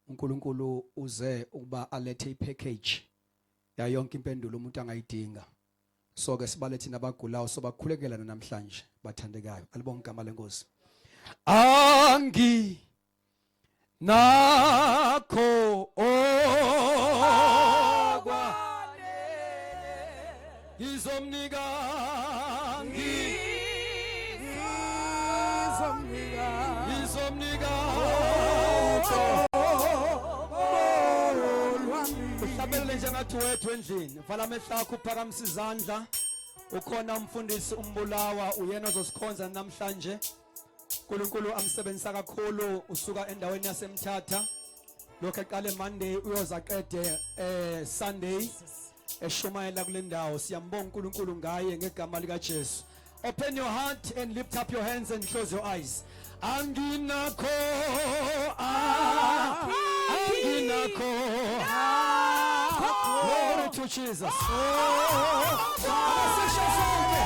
uNkulunkulu uze ukuba alethe ipackage yayo yonke impendulo umuntu angayidinga. So ke sibale thina abagulayo sobakhulekela namhlanje bathandekayo. Alibonge igama lenkosi. Angi nakho okwa ngizomnika ngizomnika uhlabelele njengathi wethu endlini vala amehlo akho uphakamisa izandla ukhona umfundisi umbulawa uyena ozosikhonza namhlanje uNkulunkulu amsebenzisa kakhulu usuka endaweni yasemthatha lokho eqale Monday uyoza qede eh Sunday eshumayela kule ndawo siyambonga uNkulunkulu ngaye ngegama lika Jesu Open your heart and lift up your hands and close your eyes. Anginakho ah, anginakho Glory to Jesus. Abasesha sonke.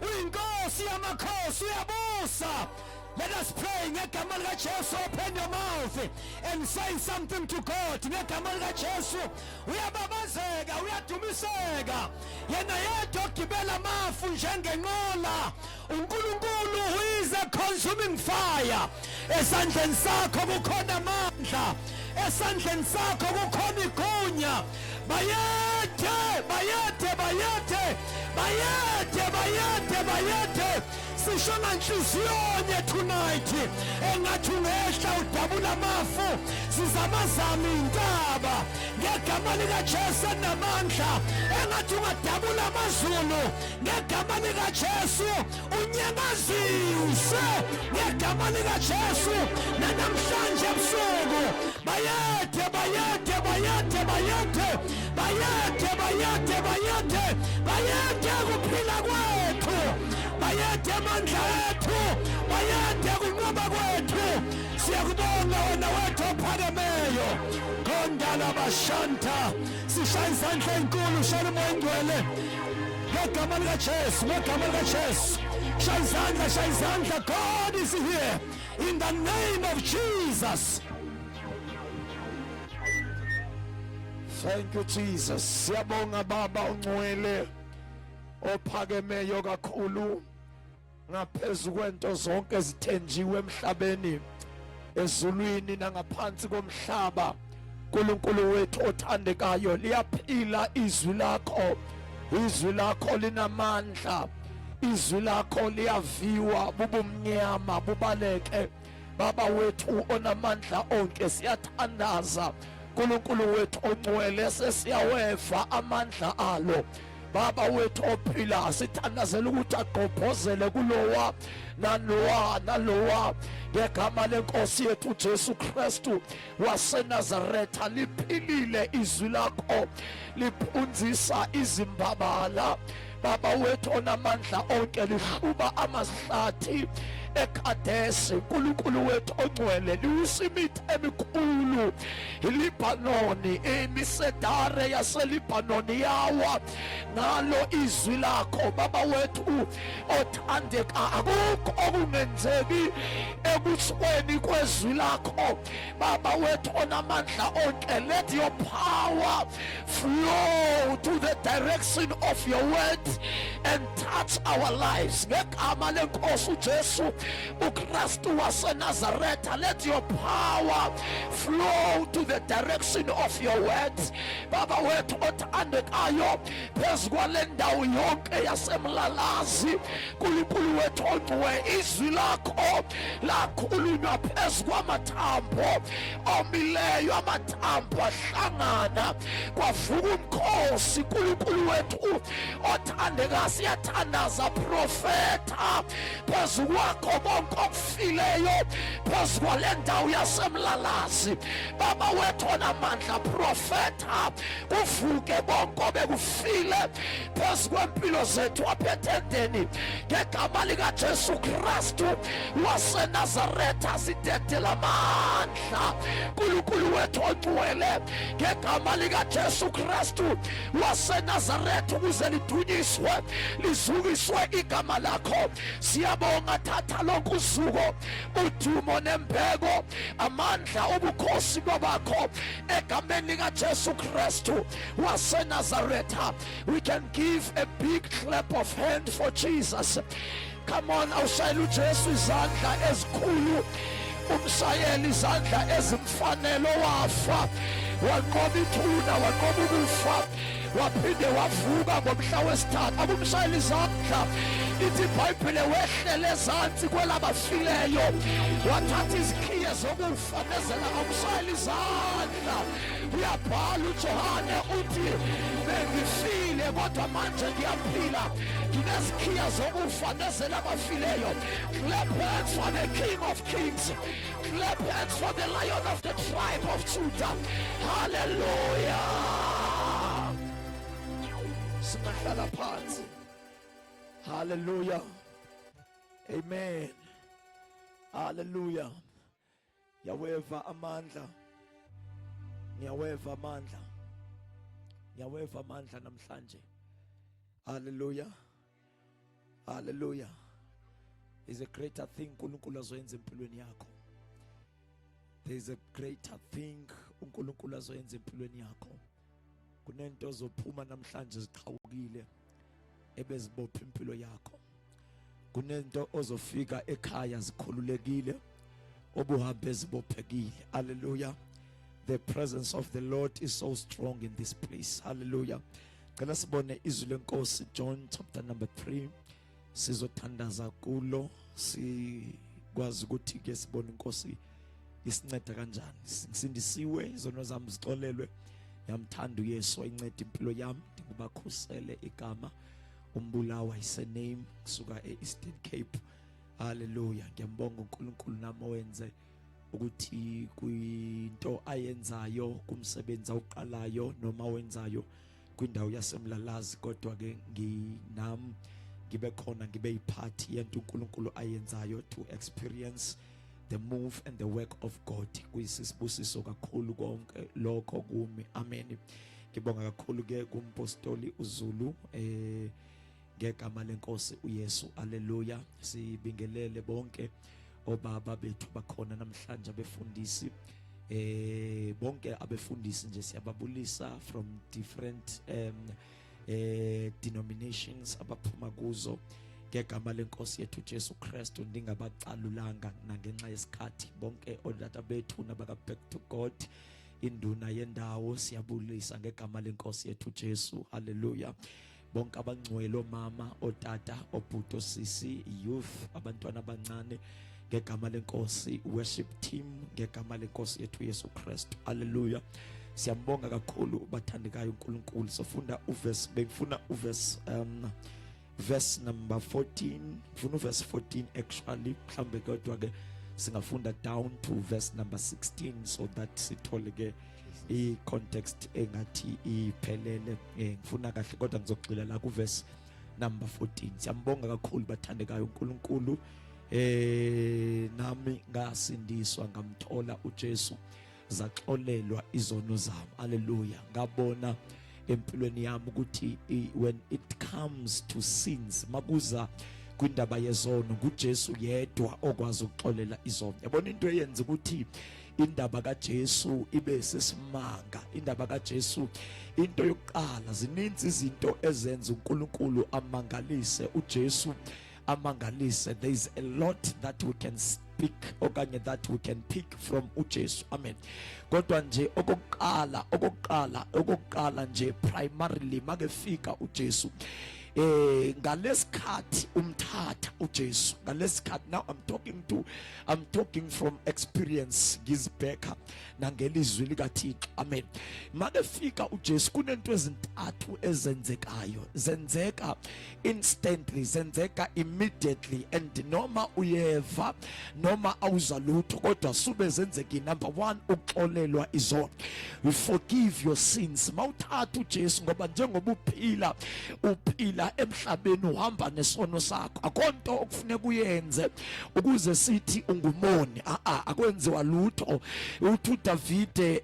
Uyinkosi yamakhosi uyabusa. Let us pray ngegama likaJesu. Open your mouth and say something to God. Ngegama likaJesu uyababazeka, uyadumiseka. Yena yedwa ogibela amafu njengenqola. uNkulunkulu who is a consuming fire. Esandleni sakho kukhona amandla. Esandleni sakho kukhona igunya. Bayethe, bayethe, bayethe, bayethe, bayethe, bayethe. Sisho nganhliziyonye tonight engathi ungehla udabula amafu sizamazama intaba ngegama likaJesu enamandla engathi ungadabula amazulu ngegama likaJesu unyakazise ngegama likaJesu nanamhlanje ebusuku bayethe bayethe bayethe bayethe bayethe bayethe bayethe bayethe kuphila kwethu bayethe amandla ethu bayethe kunqoba kwethu siyakubonga wena wethu ophakemeyo khondala bashanta sishaya izandla ezinkulu shaya umoya engcwele ngegama likaJesu ngegama likaJesu shaya izandla shaya izandla God is here in the name of Jesus Thank you Jesus. Siyabonga baba ongcwele ophakemeyo kakhulu ngaphezu kwento zonke ezithenjiwe emhlabeni ezulwini nangaphansi komhlaba. uNkulunkulu wethu othandekayo liyaphila izwi lakho. Izwi lakho linamandla. Izwi lakho liyaviwa bubumnyama bubaleke. Baba wethu onamandla onke siyathandaza uNkulunkulu wethu ongcwele sesiyaweva amandla alo Baba wethu ophila, sithandazela ukuthi agqobhozele kulowa nalowa nalowa ngegama lenkosi yethu Jesu Kristu waseNazaretha. Liphilile izwi lakho, liphunzisa izimbabala. Baba wethu onamandla onke, lihluba amahlathi eKadesi. uNkulunkulu wethu ongcwele, liwisa imithi emikhulu iLibanoni, imisedare yaseLibanoni yawa ngalo izwi lakho. Baba wethu othandeka, akukho okungenzeki ekuthweni kwezwi lakho. Baba wethu onamandla onke, let your power flow to the direction of your word and touch our lives. Ngegama lenkosi uJesu uKristu waseNazaretha, let your power flow to the direction of your word. Baba wethu othandekayo, phezu kwale ndawo yonke yaseMlalazi, Nkulunkulu wethu ongcwele, izwi lakho lakhulunywa phezu kwamathambo omileyo, amathambo ahlangana, kwavuka umkhosi. Nkulunkulu wethu othandeka, siyathandaza, profetha phezu kwakho konke okufileyo phezu kwale ndawo yaseMlalazi. Baba wethu onamandla, profetha kuvuke konke obekufile phezu kwempilo zethu apha etendeni ngegama likaJesu Kristu waseNazaretha. Sidedela amandla, Nkulunkulu wethu ongcwele, ngegama likaJesu Kristu waseNazaretha, ukuze lidunyiswe, lizukiswe igama lakho. Siyabonga, thatha lonke uzuko, udumo nembeko, amandla, ubukhosi babakho egameni likaJesu Kristu waseNazaretha. We can give a big clap of hand for Jesus. Come on, awushayela uJesu izandla ezikhulu, umshayeli izandla ezimfanele, wafa wanqoba ithuna, wanqoba ukufa, waphinde wavuka ngomhla wesithathu. Akumshayela izandla. Ithi iBhayibhile wehlele ezantsi kwelabafileyo, wathatha izikhiye zokufa nezela. Awumshayela izandla. Uyabhala uJohane uthi, "Bengifile, kodwa manje ngiyaphila, nginezikhiya zokufa nezelabafileyo." Clap hands for the King of Kings. Clap hands for the Lion of the tribe of Judah. Hallelujah. Singahlala phansi. Hallelujah, amen, hallelujah. Ngiyaweva amandla, ngiyaweva amandla, ngiyaweva amandla namhlanje. Hallelujah, hallelujah. Is a greater thing uNkulunkulu azoyenza empilweni yakho. There is a greater thing uNkulunkulu azoyenza empilweni yakho. Kunento ozophuma namhlanje ziqhawukile ebezibopha impilo yakho. Kunento ozofika ekhaya zikhululekile obuhambe zibophekile. Hallelujah. The presence of the Lord is so strong in this place. Hallelujah. Cela sibone izwi lenkosi, John chapter number 3. Sizothandaza kulo, sikwazi ukuthi ke sibone inkosi isinceda kanjani. Ngisindisiwe, izono zami zixolelwe, yamthanda uYesu, wayinceda impilo yami. Ndikubakhusele igama uMbulawa isename, kusuka e-Eastern Cape. Haleluya. Ngiyambonga uNkulunkulu nami owenze ukuthi kwinto ayenzayo, kumsebenzi awuqalayo noma wenzayo kwindawo yaseMlalazi, kodwa ke nginam ngibe khona, ngibe yiphathi yento uNkulunkulu ayenzayo, to experience the move and the work of God. Kuyisibusiso kakhulu konke lokho kumi. Amen. Ngibonga kakhulu ke kumpostoli uZulu ngegama lenkosi uYesu. Haleluya. Sibingelele bonke obaba bethu bakhona namhlanje, abefundisi, bonke abefundisi nje siyababulisa from different denominations abaphuma kuzo ngegama lenkosi yethu Jesu Kristu. Ndingabacalulanga nangenxa yesikhathi, bonke odata bethu nabaka Back to God, induna yendawo, siyabulisa ngegama lenkosi yethu Jesu. Haleluya. Bonke abangcwele, omama, otata, obhuti, osisi, youth, abantwana abancane, ngegama lenkosi, worship team, ngegama lenkosi yethu Yesu Kristu. Haleluya. Siyambonga kakhulu bathandekayo uNkulunkulu. Sofunda uverse, bengifuna uverse verse number 14, ngifuna uverse 14 actually, mhlambe kodwa ke singafunda down to verse number 16 so that sithole ke i context engathi iphelele. Ngifuna kahle kodwa ngizogxila la ku verse number 14. Siyambonga kakhulu bathandekayo uNkulunkulu. Nami ngasindiswa ngamthola uJesu, zaxolelwa izono zami. Haleluya. Ngabona empilweni yami ukuthi when it comes to sins, makuza kwindaba yezono, nguJesu yedwa okwazi ukuxolela izono. Yabona into eyenza ukuthi indaba kaJesu ibe sesimanga, indaba kaJesu, into yokuqala, zininzi izinto ezenza uNkulunkulu amangalise, uJesu amangalise. There is a lot that we can speak okanye that we can pick from uJesu. Amen. Kodwa nje okokuqala, okokuqala, okokuqala nje, primarily, makefika uJesu ngalesikhathi umthatha uJesu, ngalesikhathi, now I'm talking from experience, ngizibheka nangelizwi likaThixo. Amen. Makefika uJesu kunento ezintathu ezenzekayo, zenzeka instantly, zenzeka immediately, and noma uyeva noma awuza lutho, kodwa sube zenzeki. Number 1, ukuxolelwa izono. You forgive your sins mawuthatha uJesu, ngoba njengoba uphila, uphila emhlabeni uhamba nesono sakho. Akonto okufuneka uyenze ukuze sithi ungumoni, a a akwenziwa lutho. Uthi uDavide,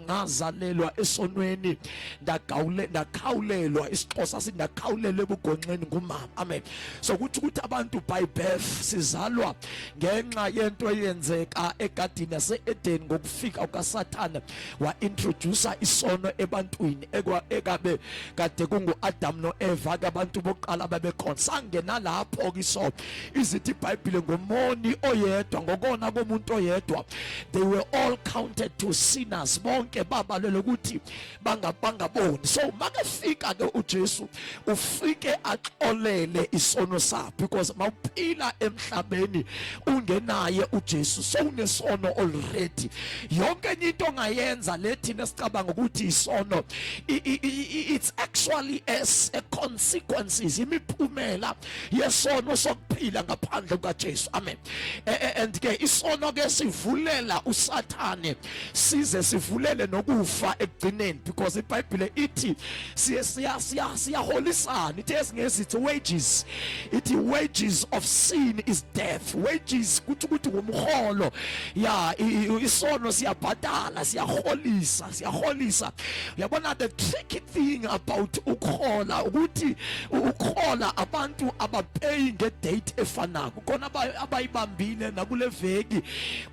ngazalelwa esonweni, ndagawule ndakhawulelwa, isiXhosa sithi ndakhawulelwa ebugonxeni ngumama. Amen. So kuthi ukuthi abantu by birth sizalwa ngenxa yento eyenzeka egadini yase-Eden ngokufika kukaSathane, wa-introduce isono ebantwini ekabe kade kungu-Adam no-Eva ke, abantu bokuqala babekhona. Sangena lapho ke isono. Izithi iBhayibhile ngomoni oyedwa, ngokona komuntu oyedwa, they were all counted to sinners, bonke babalelwe ukuthi bangaboni. So makefika ke uJesu, ufike axolele isono sakho, because mawuphila emhlabeni ungenaye uJesu, sowunesono already. Yonke enye into ongayenza lethi nesicabanga ukuthi isono, it's actually as a consequences, imiphumela yesono sokuphila ngaphandle kukaJesu. Amen. And ke isono ke sivulela uSathane, size sivulele nokufa ekugcineni, because iBhayibhile ithi siye siya siya siyaholisana, ithi esingesi ithi wages, ithi wages of sin is death. Wages kuthi ukuthi ngumholo ya isono. Siyabhadala, siyaholisa, siyaholisa. Uyabona, the tricky thing about ukuhola ukuthi ukuhola abantu abapeyi ngedate efanako. Khona abayibambile nakule veki,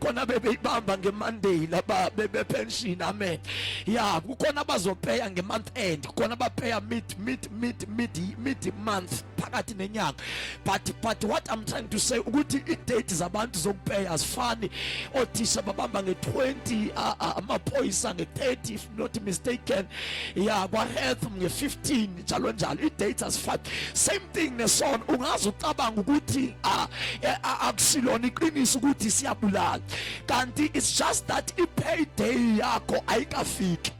khona bebeyibamba ngeMonday laba bepension. Amen. Ya, kukhona abazopeya ngemonth end, kukhona abapeya mid month, phakathi nenyanga. But what I'm trying to say ukuthi i-date zabantu zokupeya azifani. Othisha babamba nge-20, amaphoyisa nge-30 if not mistaken, ya, kwa-health nge-15, njalo njalo. I-dates azifani. Same thing nesono. Ungaze ucabanga ukuthi akusilona iqiniso ukuthi siyabulala, kanti it's just that i-payday yakho ayikafiki,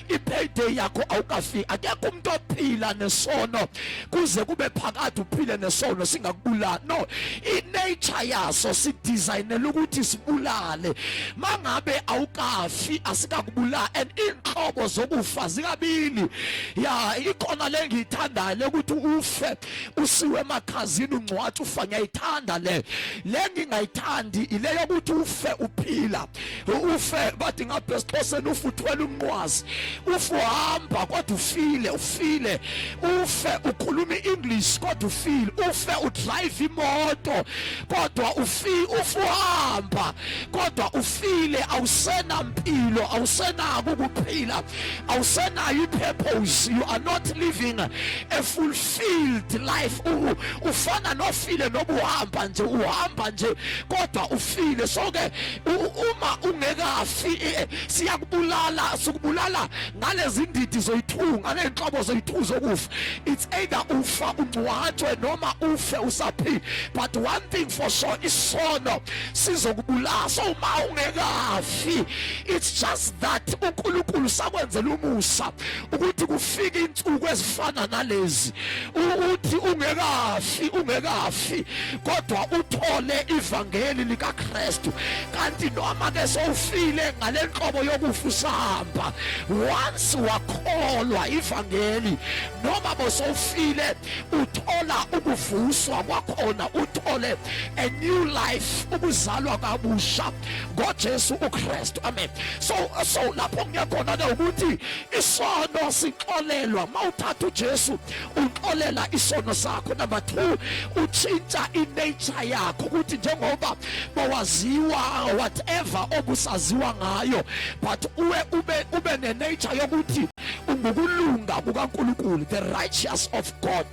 i-payday yakho awukafiki. Akekho umuntu ophila nesono kuze kube phakade, uphile nesono singakubulali. No, i-nature yaso sidesignele ukuthi sibulale. Mangabe awukafi, asikakubulali. And inhlobo zokufa zikabili. Ya, ikhona le ngiyithandayo lekuthi ufe usiwe emakhazini, ungcwatshe, ufa, ngiyayithanda le. Le ngingayithandi ile yokuthi ufe uphila, ufe, bathi ngapha esiXhoseni ufe uthwele umnqwazi, ufe uhamba kodwa ufile, ufile, ufe ukhuluma iEnglish kodwa ufile, ufe udrive imoto kodwa ufi, ufe uhamba kodwa ufile, awusena mpilo, awusenako ukuphila, awusenayo ipurpose. You are not living a fulfilled life. Ufana nofile nobuhamba nje, uhamba nje kodwa ufile. So ke uma ungekafi, siyakubulala, sikubulala. Ngalezi ndidi zoyi-2, ngaley'nhlobo zoyi-2 zokufa, it's either ufa ungcwatshwe noma ufe usaphila, but one thing for sure, isono sizokubulala. So uma ungekafi, it's just that uNkulunkulu sakwenzela umusa ukuthi kufike insuku ezifana nalezi, uthi ungekafi, ungekafi kodwa uthole ivangeli likaKristu. Kanti noma ke sowufile ngalenhlobo yokufa usahamba, once wakholwa ivangeli, noma bosowufile, uthola ukuvuswa kwakhona, uthole a new life, ukuzalwa kabusha ngoJesu uKristu. Amen. So lapho ngiyakhona ke ukuthi isono sixolelwa mawuthatha uJesu, uxolela isono sakho. Number 2, utshintsha inature yakho, ukuthi njengoba bawaziwa whatever obusaziwa ngayo, but uwe ube nenature yokuthi ungukulunga kukaNkulunkulu, the righteous of God,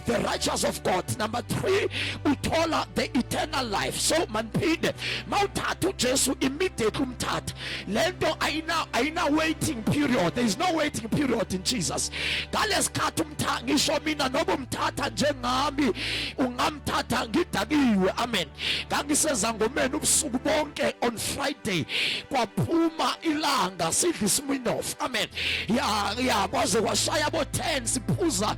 the righteous of God. Number 3, uthola the eternal life. So manphinde, mawuthatha uJesu, immediately umthatha, lento ayina waiting period. There is no waiting period in Jesus. Ngalesikhathi umthatha, ngisho mina, noma umthatha njengami, ungamthatha ngidakiwe. Amen. Ngangisezangomeni ubusuku bonke on Friday, kwaphuma ilanga sidla iSmirnoff. Amen. Ya, kwaze kwashaya bo 10 siphuza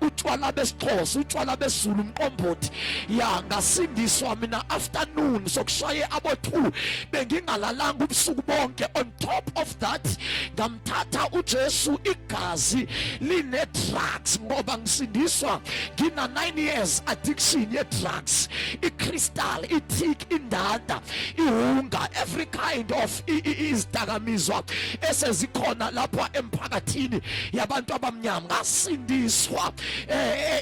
utshwala besixhosa, utshwala besizulu, umqombothi. Ya, ngasindiswa mina afternoon, sokushaye abo 2, bengingalalanga ubusuku bonke. On top of that, ngamthatha uJesu igazi line drugs, ngoba ngisindiswa ngina 9 years addiction ye drugs, i-crystal, i-tik, indanda, ihunga, every kind of izidakamizwa esezikhona lapha emphakathini yabantu abamnyama. Ngasindiswa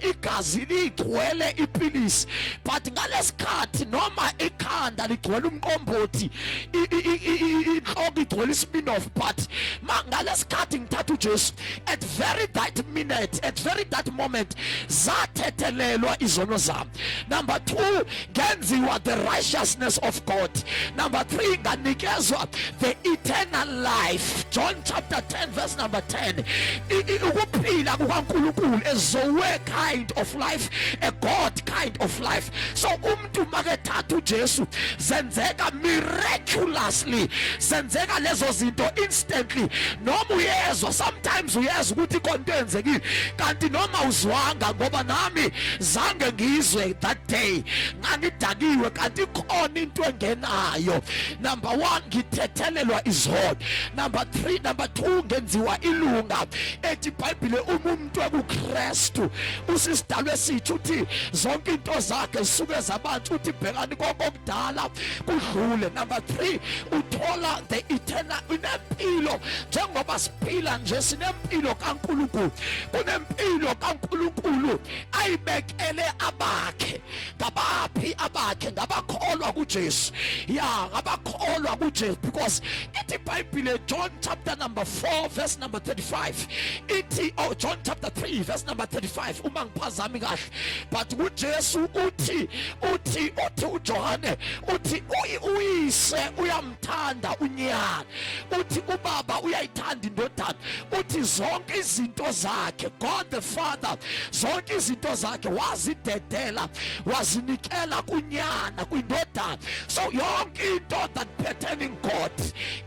igazi ligcwele ipilisi, but ngalesikhathi noma ikhanda ligcwele umqombothi, inhloko igcwele iSmirnoff, but ngalesikhathi ngithatha uJesu, at very that minute, at very that moment, zathethelelwa izono zami. Number 2, ngenziwa the righteousness of God. Number 3, nganikezwa the eternal life. John chapter 10 verse number 10, ukuphila kukaNkulunkulu, a Zoe kind of life, a God kind of life. So umuntu makethatha uJesu, zenzeka miraculously, zenzeka lezo zinto instantly. Noma uyezwa, sometimes uyezwa ukuthi ikonto yenzekile, kanti noma uzwanga, ngoba nami zange ngizwe that day, ngangidakiwe, kanti ikhona into engenayo. Number 1, ngithethelelwa izono. Number 3, number 2, ngenziwa ilunga. Ethi iBhayibhile, uma umuntu ekuKristu usisidalwe esithu, uthi zonke into zakhe zisuke zabantu, uthi bhekani, konke okudala kudlule. Number 3, uthola the eternal, inempilo. Njengoba siphila nje, sinempilo kaNkulunkulu. Kunempilo kaNkulunkulu ayibekele abakhe. Ngabaphi abakhe? Ngabakholwa kuJesu. Ya, ngabakholwa kuJesu, because ithi iBhayibhile, John chapter number 4 verse number 35, ithi, oh, John chapter 3 verse number 35, uma ngiphazami kahle, but kuJesu uthi uJohane uthi uyise uyamthanda unyana, uthi ubaba uyayithanda indodana, uthi zonke izinto zakhe, God the Father, zonke izinto zakhe wazidedela, wazinikela kunyana, kwindodana. So yonke into that pertaining God,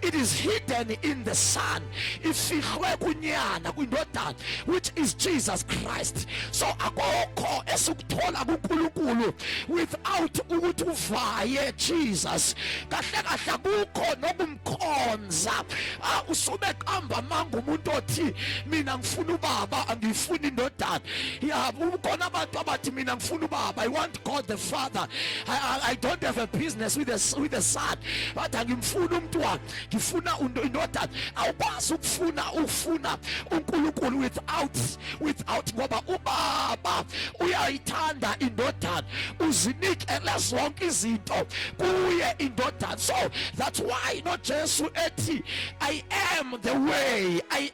it is hidden in the Son, ifihlwe kunyana, kwindodana, which is Jesus Christ. So akukho esikuthola kuNkulunkulu without ukuthi uvaye Jesus. Kahle kahle akukho nokumkhonza. Usube qamba amanga umuntu othi mina ngifuna ubaba, angifuni indodana. Ya, ukhona abantu abathi mina ngifuna ubaba, I want God the Father, I don't have a business with the Son, but angimfuni umntwana, ngifuna indodana. Awukwazi ukufuna ufuna uNkulunkulu without, ngoba ubaba uyayithanda indodana. Uzinikele zonke izinto kuye indodana. So that's why noJesu ethi, "I am the way, I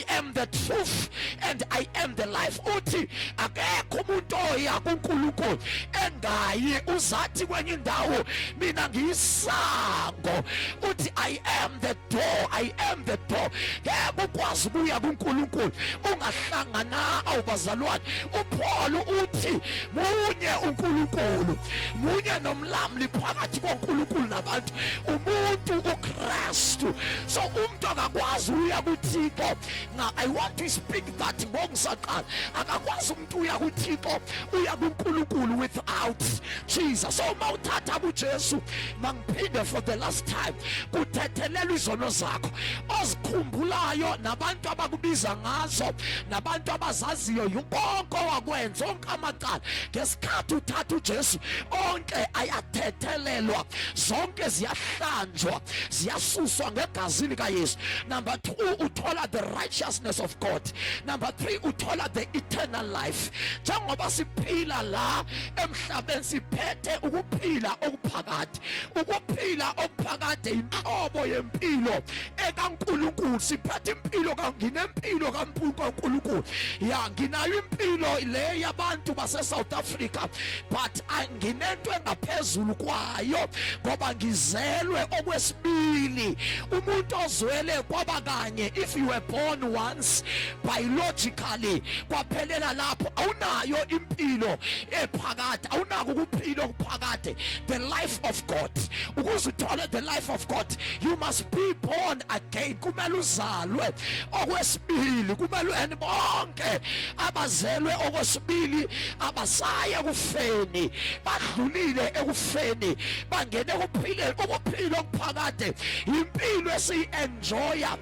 am the truth and I am the life." Uthi akekho umuntu oya kuNkulunkulu engayi. Uzathi kwenye indawo, "Mina ngiyisango." Uthi, "I am the door, I am the door." Ngeke ukwazi ukuya kuNkulunkulu ungahlangana. Awubazalwane, uPaul uthi munye uNkulunkulu, munye nomlamli phakathi koNkulunkulu nabantu, umuntu uKristu. So umuntu akakwazi uya kuThixo. Now I want to speak that ngokusaqala, akakwazi umuntu uya kuThixo, uya kuNkulunkulu without Jesus. So uma uthatha kuJesu, mangiphinde for the last time, kuthethelela izono zakho ozikhumbulayo nabantu abakubiza ngazo nabantu abazaziyo, konke owakwenza, onke amacala. Ngesikhathi uthatha uJesu, onke ayathethelelwa, zonke ziyahlanjwa, ziyasuswa ngegazi likaYesu. Number 2, uthola the righteousness of God. Number 3, uthola the eternal life. Njengoba siphila la emhlabeni, siphethe ukuphila okuphakade. Ukuphila okuphakade inhlobo yempilo ekaNkulunkulu. Siphethe impilo, nginempilo kaNkulunkulu. Ya, nginayo impilo le yabantu base South Africa, but nginento engaphezulu kwayo ngoba ngizelwe okwesibili. Umuntu ozwele kwaba kanye, if you were born once biologically, kwaphelela lapho, awunayo impilo ephakade, awunako ukuphila okuphakade, the life of God. Ukuze uthole the life of God, you must be born again. Kumele uzalwe okwesibili, kumele. And bonke abazelwe okwesibili abasaye ekufeni, badlulile ekufeni, bangene ekuphileni, ukuphila okuphakade, impilo esiyi-enjoya.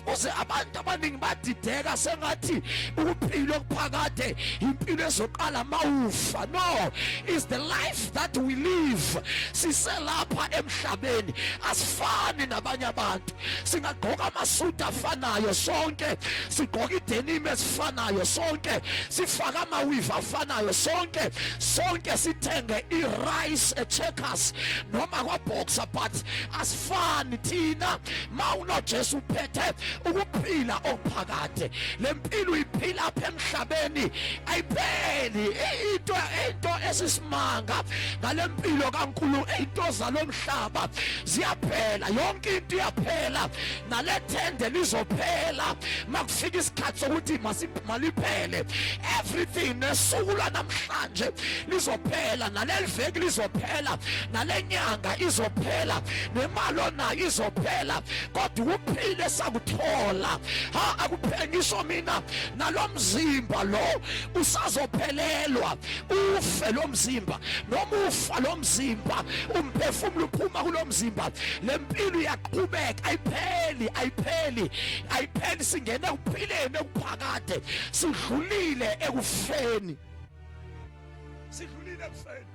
Kuze abantu abaningi badideka sengathi ukuphila okuphakade impilo ezoqala mawufa. No, is the life that we live siselapha emhlabeni. Asifani nabanye abantu. Singagqoka amasuti afanayo sonke, sigqoka idenim esifanayo sonke, sifaka amaweave afanayo sonke, sonke sithenge i-rice eCheckers noma kwaBoxer, but asifani thina. MawunoJesu, uphethe ukuphila okuphakade. Lempilo uyiphila apha emhlabeni ayipheli. Into esisimanga ngalempilo kaNkulunkulu, into zalomhlaba ziyaphela, yonke into iyaphela. Nalethende lizophela makufika isikhathi sokuthi maliphele. Everything, nesuku lwanamhlanje lizophela, naleli veki lizophela, nalenyanga izophela, nemali onayo izophela, kodwa ukuphila esakuthola ha akupheli. Ngisho mina, nalomzimba lo usazophelelwa, ufe lo mzimba. Noma ufa lo mzimba, umphefumulo uphuma kulomzimba, lempilo iyaqhubeka, ayipheli, ayipheli, ayipheli. Singena ekuphileni okuphakade, sidlulile ekufeni, sidlulile ekufeni.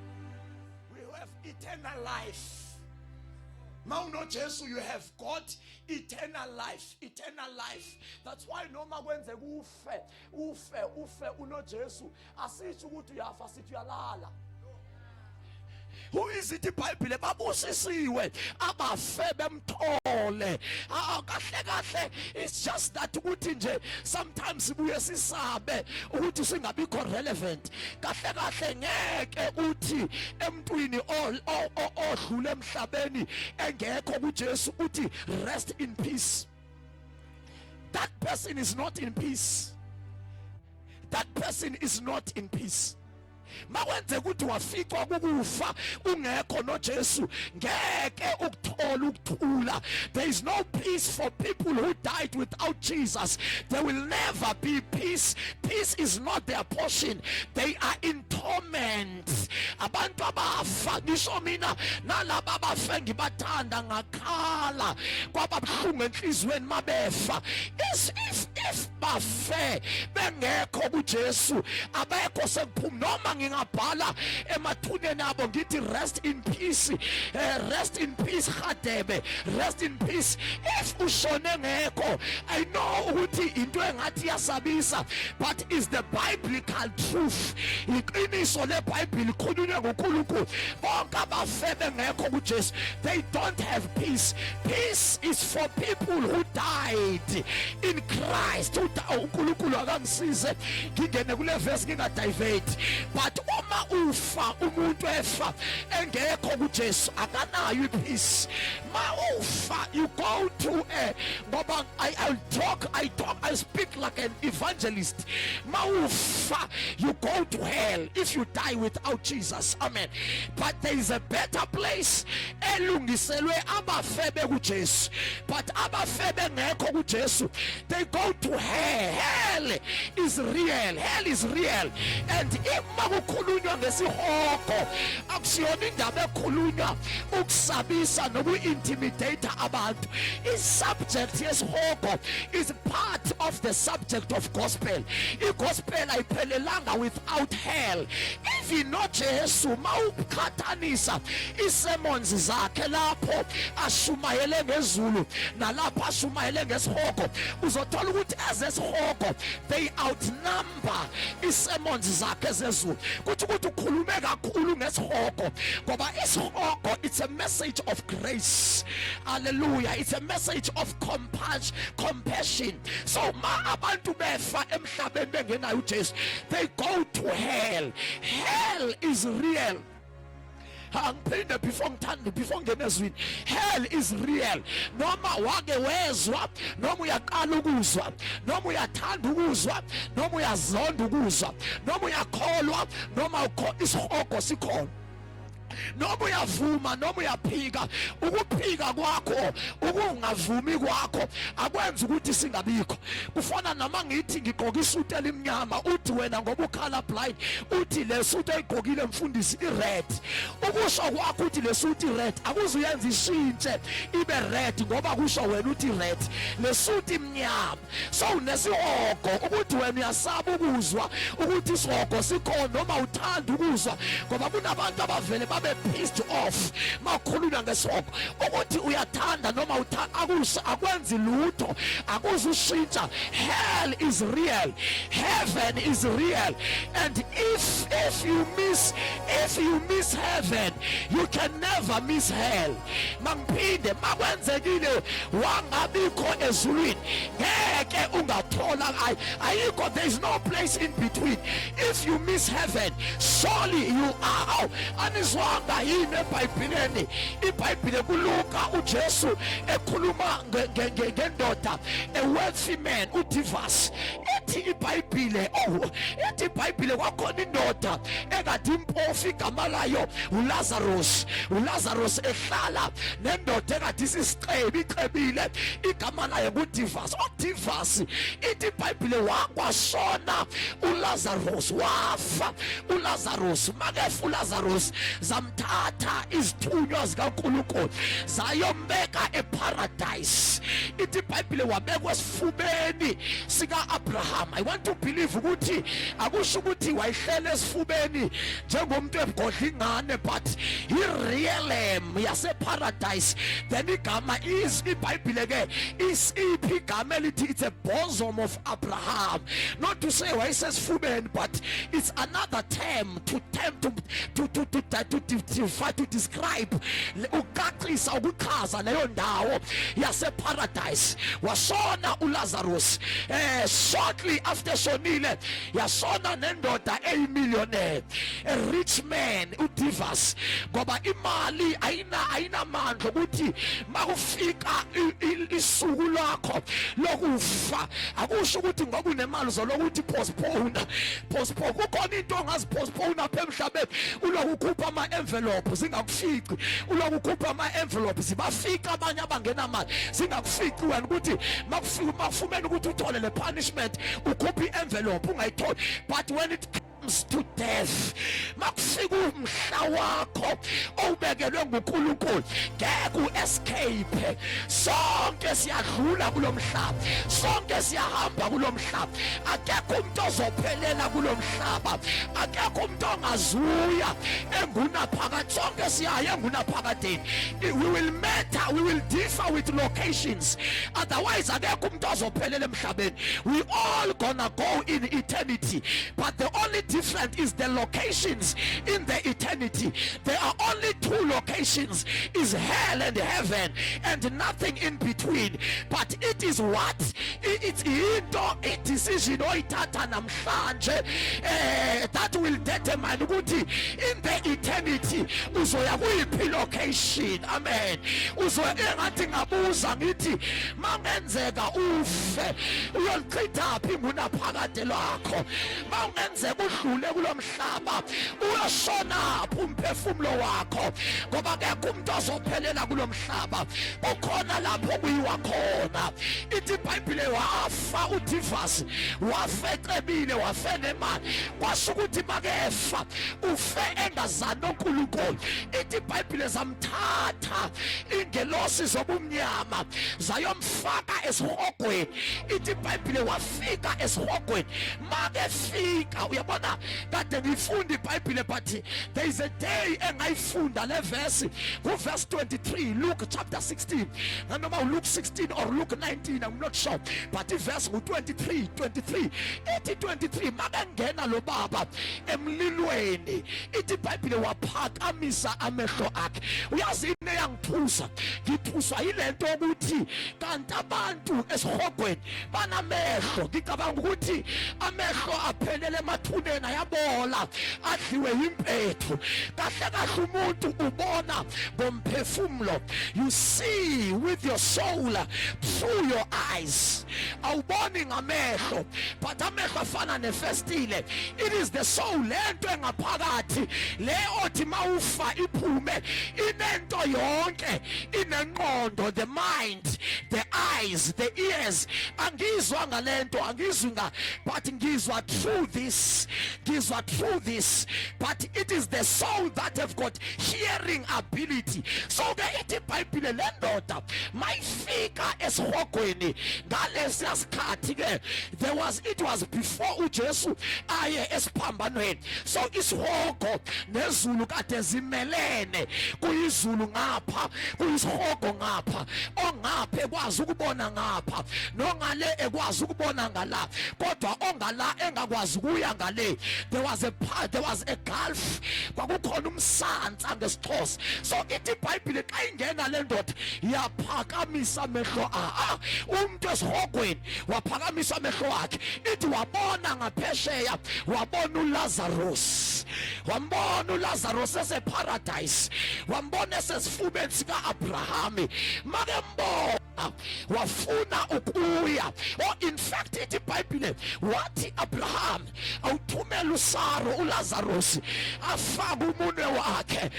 We have eternal life. MawunoJesu, you have got eternal life, eternal life. That's why noma kwenzeka ufe, ufe, ufe unoJesu, asisho ukuthi uyafa, sithi uyalala. Who is it? iBhayibhile, babusisiwe abafe bemthole. Kahle kahle, it's just that ukuthi nje sometimes sibuye sisabe ukuthi singabikho relevant. Kahle kahle, ngeke uthi emntwini odlule emhlabeni engekho kuJesu uthi, "Rest in peace." That person is not in peace. That person is not in peace. Makwenzeka ukuthi waficwa kukufa ungekho noJesu, ngeke ukuthola ukuthula. There is no peace for people who died without Jesus. There will never be peace. Peace is not their portion. They are in torment, abantu abafa. Ngisho mina, nalaba abafe ngibathanda, ngakhala, kwaba buhlungu enhliziyweni mabefa. Is if If bafe bengekho kuJesu, abekho sekuphuma. Noma ngingabhala emathuneni abo ngithi rest in peace, rest in peace Hadebe, rest in peace, if ushone ngekho, I know ukuthi into engathi yasabisa, but is the biblical truth. Iqiniso leBhayibheli likhulunywe nguNkulunkulu. Bonke abafe bengekho kuJesu, they don't have peace. Peace is for people who died in Christ. UNkulunkulu akangisize ngingene kule verse ngingadivert, but uma ufa, umuntu efa engekho kuJesu, akanayo ipeace. Ma ufa, you go to a, ngoba I talk, I speak like an evangelist. Ma ufa, you go to hell if you die without Jesus. Amen. But there is a better place elungiselwe abafe bekuJesu, but abafe bengekho kuJesu, they go to hell. Hell is real. Hell is real. And uma kukhulunywa ngesihogo, akusiyona indaba ekhulunywa ukusabisa noku-intimidate abantu. I-subject yesihogo is part of the subject of gospel. I-gospel ayiphelelanga without hell. Even noJesu, mawuqhathanisa isermons zakhe lapho ashumayele ngezulu nalapho ashumayele ngesihogo, uzothola ukuthi ezesihogo, they outnumber isermons zakhe zezulu. Kuthi ukuthi ukhulume kakhulu ngesihogo, ngoba isihogo, it's a message of grace. Hallelujah. It's a message of compassion. So ma abantu befa emhlabeni bengenayo uJesu, they go to hell. Hell is real. Angiphinde before ngithande, before ngene ezwini. Hell is real. Noma wake wezwa, noma uyaqala ukuzwa, noma uyathanda ukuzwa, noma uyazonda ukuzwa, noma uyakholwa, noma ukho, isihogo sikhona. Noma uyavuma noma uyaphika, ukuphika kwakho, ukungavumi kwakho akwenza ukuthi singabikho. Kufana noma ngithi ngigqoka isuti elimnyama, uthi wena ngoba ucolor blind, uthi le suit oyigqokile mfundisi i-red. Ukusho kwakho uthi le suit i-red akuzuyenza ishintshe ibe red, ngoba kusho wena uthi red. Le suit imnyama. So nesihogo, ukuthi wena uyasaba ukuzwa ukuthi isihogo sikhona, noma uthanda ukuzwa, ngoba kunabantu abavele babe pissed off makhulunywa ngesihogo, ukuthi uyathanda noma uthanda, akwenzi lutho, akuzushintsha. Hell is real. Heaven is real. And if you miss heaven, you can never miss hell. Mangiphinde, makwenzekile wangabikho ezulwini, ngeke ungathola, ayikho, there is no place in between. If you miss heaven, surely you are out. Anizwanga yini eBhayibhelini, iBhayibhile kuLuka, uJesu ekhuluma ngendoda, a wealthy man, uDivas? Ithi iBhayibhile, oh, ithi iBhayibhile kwakhona indoda ekade impofu, igama layo uLazarus. uLazarus ehlala nendoda ekade isisicebi, icebile, igama layo nguDivas. uDivas, ithi iBhayibhile, wakwashona uLazarus, wafa uLazarus. Makefa uLazarus, zamthatha izithunywa zikaNkulunkulu, zayombeka eparadise. Ithi iBhayibhile wabekwa esifubeni sika-Abraham. I want to believe ukuthi akusho ukuthi wayihlela esifubeni njengomuntu egodla ingane, but i-realm yaseparadise. Then igama is, iBhayibhile ke isiphi igama elithi it's a bosom of Abraham? Not to say wayesesifubeni, but it's another term to describe, ukucacisa, ukuchaza leyo ndawo yaseparadise. Washona uLazarus, shortly after shonile, yashona nendoda eyimillionaire, a rich man, uDivas, ngoba imali ayinamandla ukuthi makufika isuku lakho lokufa, akusho ukuthi ngoba unemali uzolokuthi postpone, postpone. Kukhona into ongazipostpone apha emhlabeni, uloku ukhupha ama envelope zingakufici, uloku ukhupha ama envelope zibafika abanye abangenamali, zingakufici wena, ukuthi makufika, makufumene ukuthi uthole le punishment, ukhupha i-envelope ungayitholi. But when it comes to death, makufika umhla wakho owubekelwe nguNkulunkulu, ngeke uescape. Sonke siyadlula kulomhlaba, sonke siyahamba kulomhlaba. Akekho umuntu ozophelela kulomhlaba, akekho umuntu ongazuya engunaphakade. Sonke siyaya engunaphakadeni. We will matter, we will differ with locations, otherwise akekho umuntu ozophelela emhlabeni. We all gonna go in eternity, but the only difference is the locations in the eternity. There are only two locations, is hell and heaven, and nothing in between. But it is what it's into i-decision oyithatha namhlanje that will determine ukuthi in the eternity uzoya kuyiphi location. Amen. Uzoya engathi ngabuza ngithi mangenzeka ufe, uyolichitha phi ngunaphakade lwakho? Mawungenzeka udlule kulomhlaba, uyoshona phi umphefumulo wakho? Ngoba akekho umuntu ozophelela kulomhlaba, kukhona lapho kuyiwa khona. Ithi iBhayibhile wafa uDivas, wafa ecebile, wafe nemali. Kwasho ukuthi makefa ufe engazani noNkulunkulu. Ithi iBhayibhile zamthatha ingelosi zobumnyama zayomfaka esihogweni. Ithi iBhayibhile wafika esihogweni. Makefika, uyabona, kade ngifunda iBhayibhile, but there is a day engayifunda le verse, ku verse 23, Luke chapter 16, noma uLuke 16 or Luke 19, I'm not sure, but iverse ngu 23, 23. Ithi 23, makangena lo baba emlilweni, ithi iBhayibhile waphakamisa amehlo akhe. Uyazi into eyangiphuza, ngiphuzwa yilento ukuthi kanti abantu esihogweni banamehlo. Ngicabanga ukuthi amehlo aphelele emathuneni, ayabola, adliwe yimpethu. Kahle kahle umuntu ubona ngomphefumulo. You see with your soul through your eyes. Awuboni ngamehlo, but amehlo afana nefestile. It is the soul, lento engaphakathi le othi mawufa iphume inento yonke, inenqondo, the mind, the eyes, the ears. Angizwa ngalento, angizwi nga, but ngizwa through this, ngizwa through this, but it is the soul that have got hearing ability. So ke ithi iBhayibhile le ndoda mayifika esihogweni ngalesiya sikhathi ke, there was it was before uJesu aye esiphambanweni. So isihogo nezulu kade zimelene, kuyizulu ngapha, kuyisihogo ngapha. Ongapha ekwazi ukubona ngapha, nongale ekwazi ukubona ngala, kodwa ongala engakwazi ukuya ngale. There was a gulf, kwakukhona umsansa ngesiXhosa. So ithi iBhayibhile xa ingena le ndoda yaphakamisa amehlo a umuntu esihogweni waphakamisa amehlo akhe. Ithi wabona ngaphesheya, wabona uLazarus, wambona uLazarus eseparadise, wambona esesifubeni sika-Abrahami. Make mbona wafuna ukuya. Oh, in fact ithi iBhayibhile wathi Abraham awuthumela uSaro uLazarus afake umunwe wakhe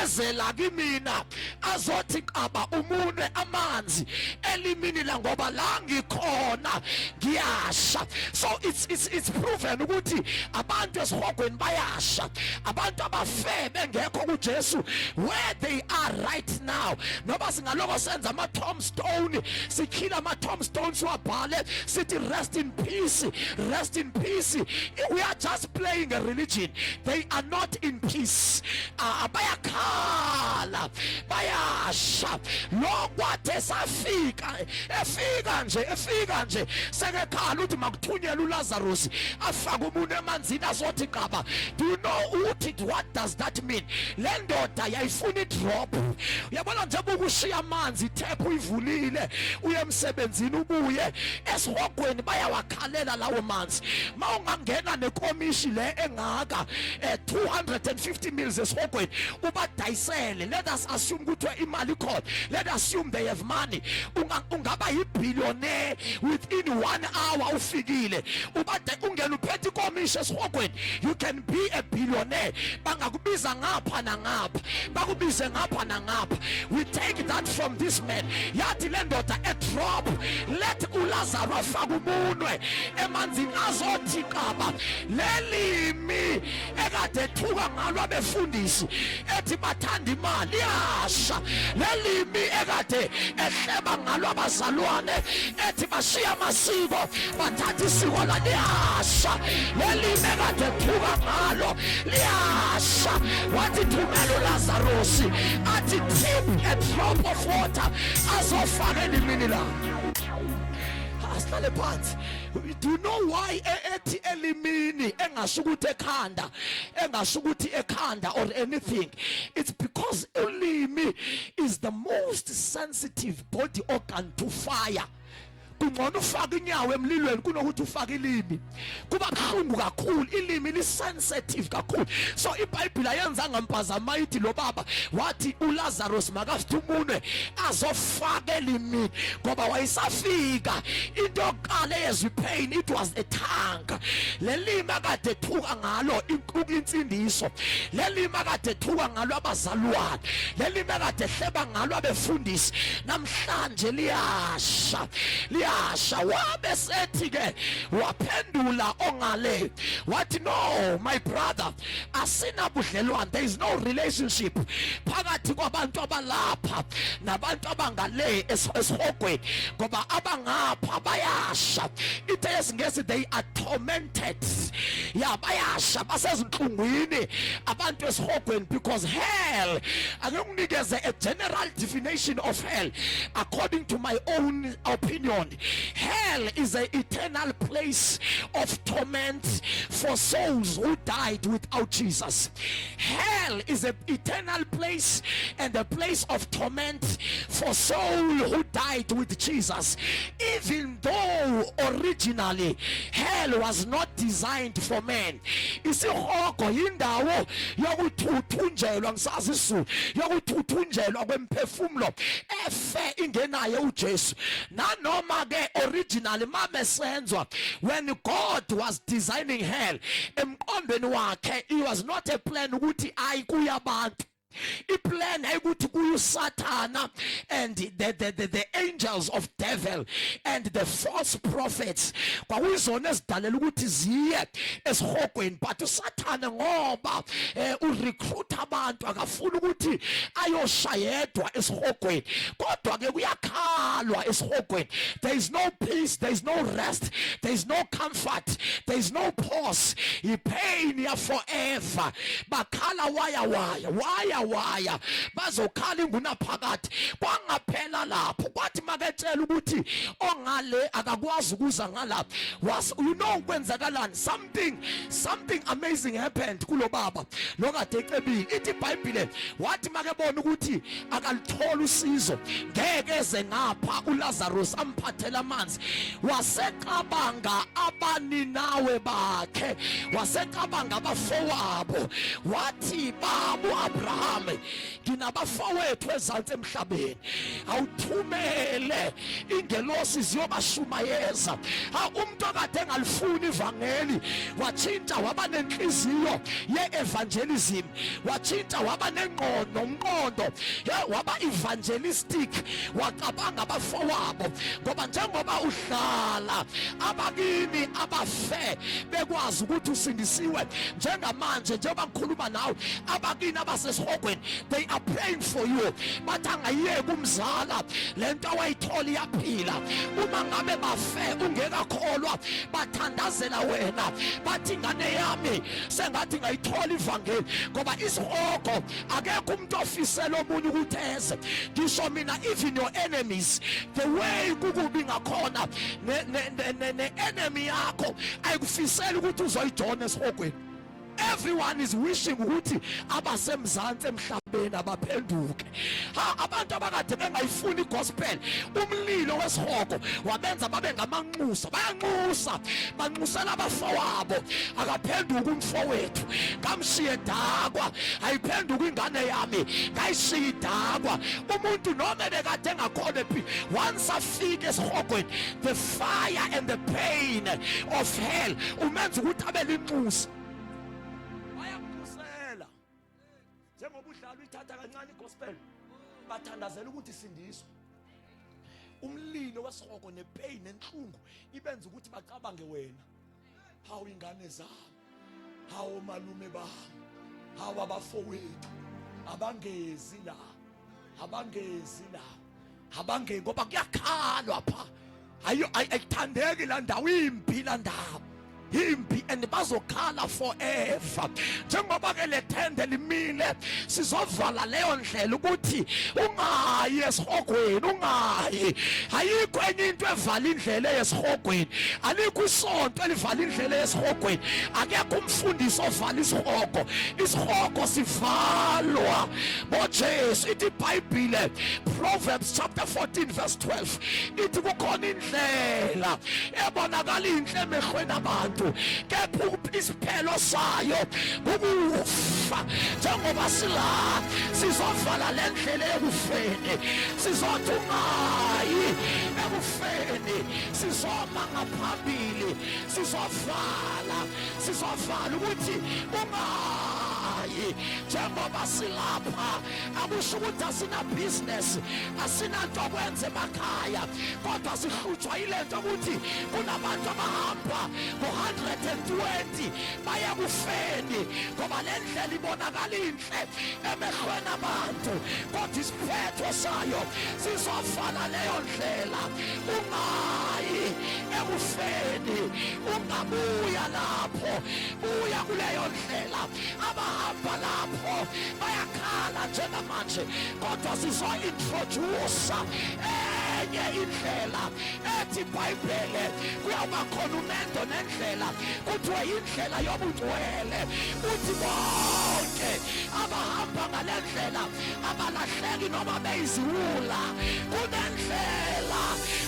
eze la kimina, azothi qaba umunwe amanzi elimini la, ngoba la ngikhona ngiyasha. So it's proven ukuthi abantu esihogweni bayasha, abantu abafe bengekho kuJesu, where they are right now. Noba singaloko senza ama tombstone, sikhila ama tombstones, siwabhale sithi "Rest in peace, rest in peace," we are just playing a religion. They are not in peace. Bayakhala, bayasha. Lo kwathe safika, efika nje, efika nje sekekhala uthi makuthunyelwe uLazarus afake umuntu emanzini azothi qaba. Do you know ukuthi what does that mean? Le ndoda yayifuna idrop. Uyabona njengoba ukushiya amanzi, itap uyivulile, uye emsebenzini, ubuye, esihogweni bayawakhalela lawo manzi. Mawungangena nekomishi le engaka, 250 mils, esihogweni ubadayisele, let us assume ukuthi imali ikhona, let us assume they have money, ungaba yibillionaire within one hour. Ufikile ubade ungena uphethe ikomishi esihogweni, you can be a billionaire. Bangakubiza ngapha nangapha, bakubize ngapha nangapha. We take that from this man. Yathi le ndoda a drop. Let uLazaro afake umunwe emanzini azothi qaba lelimi ekade ethuka ngalo abefundisi ethi bathanda imali yasha, lelimi ekade ehleba ngalo abazalwane ethi bashiya amasiko bathatha isiko la liyasha, lelimi ekade ethuka ngalo liyasha. Wathi thumela uLazarusi athi tip a drop of water azofaka elimini la. Asihlale phansi. Do you know why ethi elimini engasho ukuthi ekhanda, engasho ukuthi ekhanda or anything? It's because ulimi is the most sensitive body organ to fire. Kungcono ufake inyawo emlilweni kunokuthi ufake ilimi, kuba buhlungu kakhulu. Ilimi li-sensitive kakhulu. So iBhayibheli ayenzanga mpazama ithi lo baba wathi uLazarus makafuthe umunwe azofaka elimini, ngoba wayesafika into yokuqala eyezwa ipain, it was a tongue. Lelimi akade ethuka ngalo insindiso, lelimi akade ethuka ngalo abazalwane, lelimi akade ehleba ngalo abefundisi, namhlanje liyasha, liyasha. Wabe sethi ke waphendula ongale wathi, "No, my brother, asinabudlelwane. There is no relationship phakathi kwabantu abalapha nabantu abangale esihogweni, ngoba abangapha bayasha." Into yesiNgesi, they are tormented. Ya, bayasha, basezinhlungwini abantu esihogweni, because hell, ake nginikeze a general definition of hell according to my own opinion. Hell is an eternal place of torment for souls who died without Jesus. Hell is an eternal place and a place of torment for soul who died with Jesus, even though originally hell was not designed for man. Isihogo yindawo yokuthuthunjelwa, ngisazi isiZulu, yokuthuthunjelwa kwemphefumulo efe ingenaye uJesu. Nanoma ke originally mame senzwa, when God was designing hell, emqondweni wakhe it was not a plan ukuthi ayi kuya abantu. Iplan ayikuthi kuyisathana and the angels of devil and the false prophets, kwakuyizona ezidalela ukuthi ziye esihogweni. But usathana, ngoba urecruit abantu, akafuni ukuthi ayoshayedwa esihogweni. Kodwa ke kuyakhalwa esihogweni. There is no peace, there is no rest, there is no comfort, there is no pause, ipain ya forever. Bakhala waya waya waya waya, bazokhala ingunaphakade. Kwangaphela lapho, kwathi maketshela ukuthi ongale akakwazi ukuza ngalapha, was you know kwenzakalani? Something amazing happened kulo baba lo kade ecebile. Ithi iBhayibhile wathi makebona ukuthi akalithola usizo, ngeke eze ngapha uLazarus amphathela amanzi, wasecabanga abaninawe bakhe, wasecabanga abafowabo. Wathi, "Babu Abraham, nginabafowethu ezantsi emhlabeni, awuthumele ingelosi ziyobashumayeza." Ha, umuntu akade engalifuni ivangeli watshintsha waba nenhliziyo ye-evangelism, watshintsha waba nengqondo, umqondo waba evangelistic, wacabanga abafowabo. Ngoba njengoba uhlala abakini abafe bekwazi ukuthi usindisiwe, njengamanje njengoba ngikhuluma nawe, abakini abasesihogweni, they are praying for you. Bathi angayiyeki umzala lento awayithola iyaphila. Uma ngabe bafe ungekakholwa, bathandazela wena, bathi ingane yami sengathi ngayithola ivangeli. Ngoba isihogo akekho umuntu ofisela omunye ukuthi eze. Ngisho mina, even your enemies, the way kukubi ngakhona, ne-enemy yakho ayikufisela ukuthi uzoyijona esihogweni. Everyone is wishing ukuthi abasemzansi emhlabeni abaphenduke. Ha, abantu abakade bengayifuni igospel, umlilo wesihogo wabenza babe ngamanxusa, bayanxusa, banxusela abafowabo. Akaphenduka umfowethu, ngamshiye dakwa. Ayiphenduka ingane yami, ngayishiya idakwa. Umuntu noma ebekade engakhona phi, once afike esihogweni, the fire and the pain of hell umenza ukuthi abe linxusa, bayakunxusela. Njengoba udlala uyithatha kancane igospel, bathandazela ukuthi sindiswe. Umlilo wesihogo nepain nenhlungu ibenza ukuthi bacabange wena. Hawu ingane zami, hawu malume bami, hawu abafowethu, abangezi la, abangezi la, abangezi ngoba kuyakhalwa pha. Ayo ayithandeki la ndawo, imbi la ndawo, imbi and bazokhala forever. Njengoba ke le thende limile, sizovala leyo ndlela ukuthi ungayi esihogweni, ungayi. Ayikho enye into evala indlela yesihogweni, alikho isonto elivala indlela yesihogweni, akekho umfundisi ovala isihogo. Isihogo sivalwa boJesu. Ithi iBhayibhile, Proverbs chapter 14 verse 12, ithi kukhona indlela ebonakala inhle emehlweni abantu, kepha isiphelo sayo kukufa. Njengoba sila, sizovala le ndlela ekufeni, sizothi ungayi ekufeni, sizoma ngaphambili, sizovala, sizovala ukuthi ungayi. Njengoba silapha, akusho ukuthi asina business, asinanto okwenza emakhaya, kodwa sihlutshwa yile nto ukuthi kunabantu abahamba ngo-120 baya kufeni, ngoba le ndlela ibonakala inhle emehlweni abantu, kodwa isiphetho sayo sizovala leyo ndlela. Ungayi ekufeni, ungabuya lapho, buya kuleyo ndlela. Abahamba lapho bayakhala njengamanje, kodwa sizo-introduce enye indlela ethi iBhayibhele kuyawuba khona umendo nendlela, kuthiwe indlela yobungcwele. Uthi bonke abahamba ngale ndlela abalahleki noma beyiziwula. Kunendlela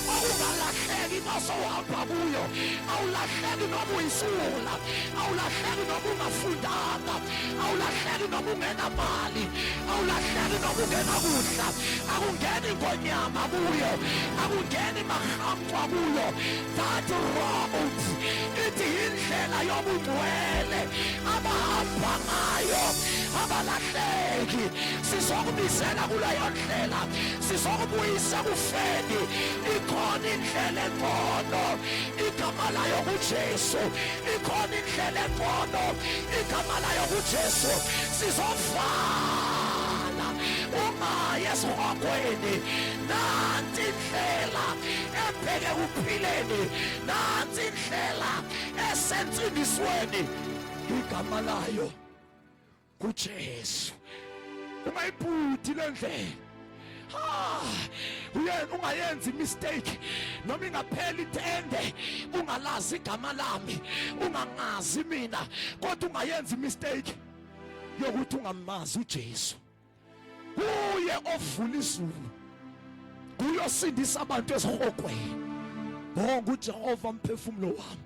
okungalahleki masowuhamba kuyo, awulahleki noma uyisiwula, awulahleki noma ungafundanga, awulahleki noma ungenamali, awulahleki noma ungenakudla. Akungeni ngonyama kuyo, akungeni mahamcwa kuyo. That road ithi indlela yobungcwele, abahamba ngayo abalahleki. Sizokubizela kuleyo ndlela, sizokubuyisa kufeni. Ikhona indlela engcono, igama layo kuJesu. Ikhona indlela engcono, igama layo kuJesu. Sizovala, ungayi esihogweni. Nanti indlela ebheke kuphileni, nansi indlela esensindisweni, igama layo kuJesu. Ungayibhudi le ndlela. Ah, uyena ungayenzi mistake noma ingaphela itende ungalazi igama lami, ungangazi mina, kodwa ungayenzi mistake yokuthi ungamazi uJesu. Kuye ovula izulu, kuyosindisa abantu esihogweni. Bonga uJehova mphefumulo wami,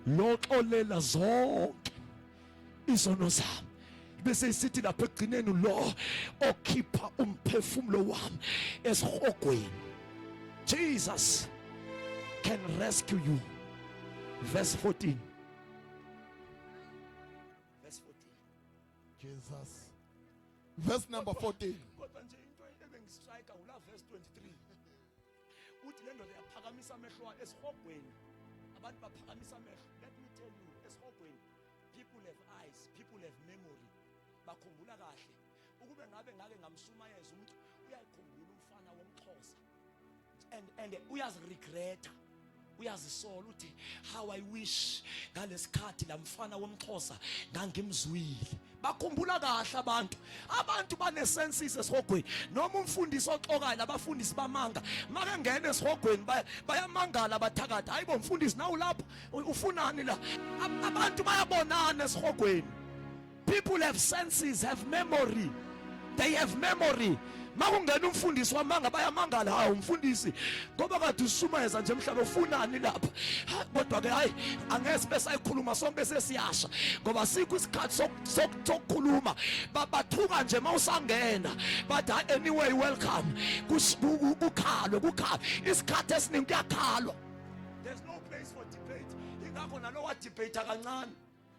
loxolela zonke izono zami. Bese isithi lapha ekugcineni, lo okhipha umphefumulo wami esihogweni. Jesus can rescue you. Verse 14, verse 14. Jesus. Verse number 14. Kodwa nje into ebengistrike ula verse 23, uthi le ndoda yaphakamisa amehlo ayo esihogweni. Abantu baphakamisa amehlo. Let me tell you, esihogweni people have eyes, people have memory, bakhumbula kahle. Ukube ngabe ngake ngamshumayeza umuntu, uyayikhumbula umfana womXhosa and uyaziregreta, uyazisola, uthi how I wish ngalesikhathi lamfana womXhosa ngangimzwile. Bakhumbula kahle abantu. Abantu bane-senses esihogweni. Noma umfundisi oxokayo, labafundisi bamanga, make ngene esihogweni bayamangala abathakathi, hayibo mfundisi, nawu lapho ufunani la? Abantu bayabonana esihogweni. People have senses, have memory, they have memory. Makungena umfundisi wamanga bayamangala, hawu umfundisi, ngoba kade ushumayeza nje emhlaba, ufunani lapha? Kodwa ke hayi, angeke sibe sayikhuluma sonke, sesiyasha ngoba sikho isikhathi sokukhuluma. Bathuka nje mawusangena, but anyway, welcome. Kukhalwe, kukhalwe, isikhathi esiningi kuyakhalwa. There's no place for debate, ingakho nalo wa debate kancane.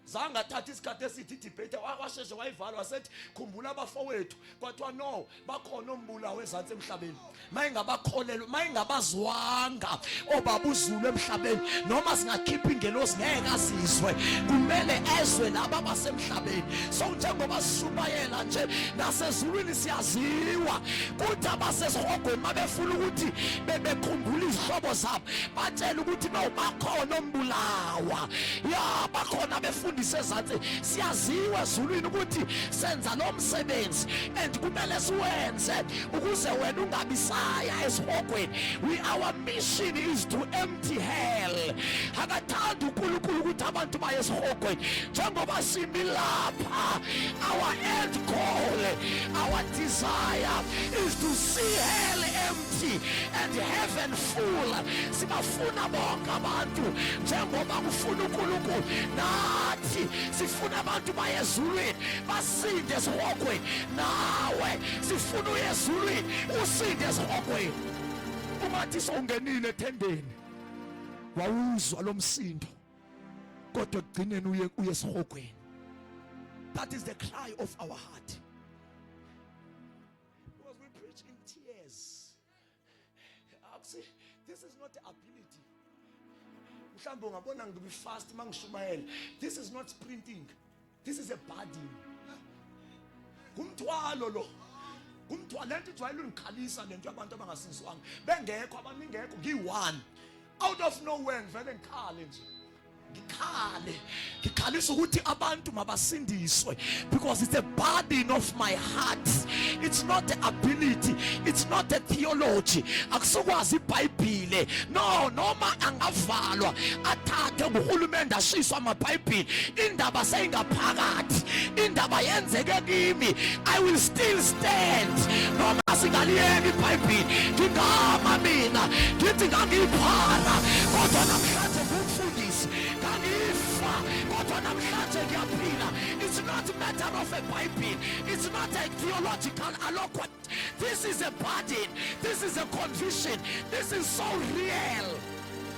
Zange athatha isikhathi esithi debate, washeshe wayivala, wasethi khumbula abafowethu. Kwathiwa no, bakhona ombulawo ezantsi emhlabeni, mayingabakholelwa, mayingabazwanga obaba uZulu emhlabeni, noma singakhipha ingelosi ngeke azizwe, kumele ezwe laba abasemhlabeni. So njengoba sishumayela nje nasezulwini siyaziwa kuthi abasesihogweni mabefuna ukuthi bebekhumbula izihlobo zabo, batshela ukuthi no, bakhona ombulawa ya, bakhona befundise ezantsi. Siyaziwa ezulwini ukuthi senza lo msebenzi and kumele siwenze ukuze wena ungabisaya esihogweni. We, our mission is to empty hell. Akathanda uNkulunkulu ukuthi abantu baye esihogweni. Njengoba simi lapha, our end goal, our desire is to see hell empty and heaven full. Sibafuna bonke abantu njengoba kufuna uNkulunkulu, nathi sifuna abantu baye ezulwini, basinde esihogweni. Nawe sifuna uye ezulwini, usinde esihogweni. Ungathi sowungenile ethendeni wawuzwa lo msindo, kodwa ekugcineni uye esihogweni. That is the cry of our heart, because we preach in tears. Akusi, this is not the ability. Mhlawumbe ungabona ngibe fast mangishumayela. This is not sprinting, this is a burden. Ngumthwalo lo, ngumthwalo. Lento ijwayele ungikhalisa lento yabantu abangasizwanga, bengekho, abaningekho, ngiyi-one, out of nowhere ngivele ngikhale nje, ngikhale, ngikhalisa ukuthi abantu mabasindiswe, because it's a burden of my heart. It's not the ability, it's not a theology, akusukwazi iBhayibhile. No, noma angavalwa, athathe nguhulumende, ashiswa amaBhayibhile, indaba seyingaphakathi, indaba yenzeke kimi. I will still stand noma singaliyeka iBhayibhile. Ngingama mina ngithi ngangiyiphara, kodwa namhlanje ngumfundisi, ngangifa, kodwa namhlanje ngiyaphila. It's not matter of a Bible, it's not a theological eloquent. This is a burden, this is a conviction, this is so real.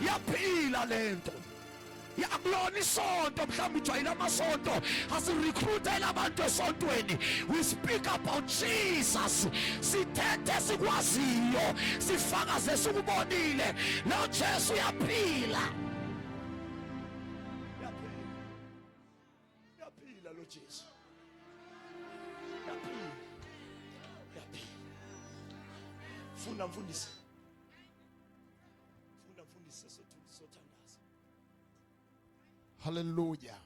Yaphila lento, akulona isonto. Mhlawumbe ujwayele amasonto, asirecruitela abantu esontweni. We speak about Jesus, sithethe sikwaziyo, sifakaze sikubonile. Lo Jesu uyaphila, uyaphila, uyaphila lo Jesu, uyaphila, uyaphila. Funda mfundisi, funda mfundisi, sesothandaza. Hallelujah.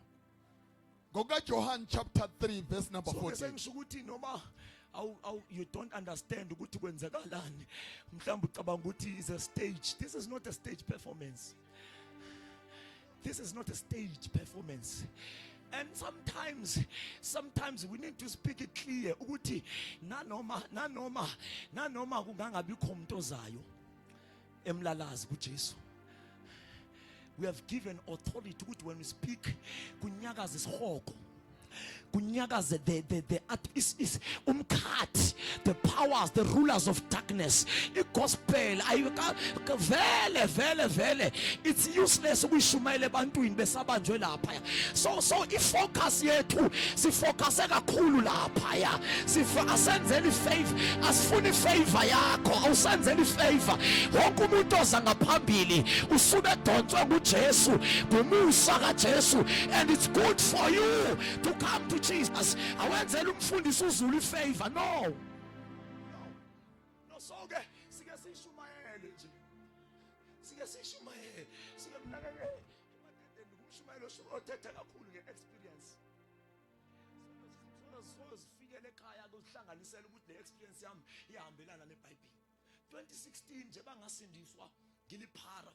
NgokaJohn chapter 3 verse number So ke 14. sengisho ukuthi noma awu you don't understand ukuthi kwenzakalani, mhlawumbe ucabanga ukuthi is a stage. This is not a stage performance, this is not a stage performance. And sometimes we need to speak it clear ukuthi nanoma kungangabikho umuntu ozayo emlalazi kuJesu, we have given authority ukuthi when we speak kunyakaza isihogo, kunyakaze the is umkhathi, the powers, the rulers of darkness. Igospel ayika vele vele vele, it's useless ukuyishumayela ebantwini besabanjwe lapha. So ifocus yethu, sifocuse kakhulu lapha ya. Asenzeli favor, asifuni favor yakho, awusenzeli favor. Wonke umuntu oza ngaphambili usuke edonswe nguJesu, ngumusa kaJesu, and it's good for you to come to Jesus. Awenzeli umfundisi uZulu ifavor, no, no. So ke sike sishumayele nje, sike sishumayele, sike mnakekele emadedeni kumshumayelo othetha kakhulu nge-experience. So zifikele ekhaya kuzihlanganisela ukuthi le experience yami iyahambelana neBhayibheli. 2016 nje bangasindiswa, ngiliphara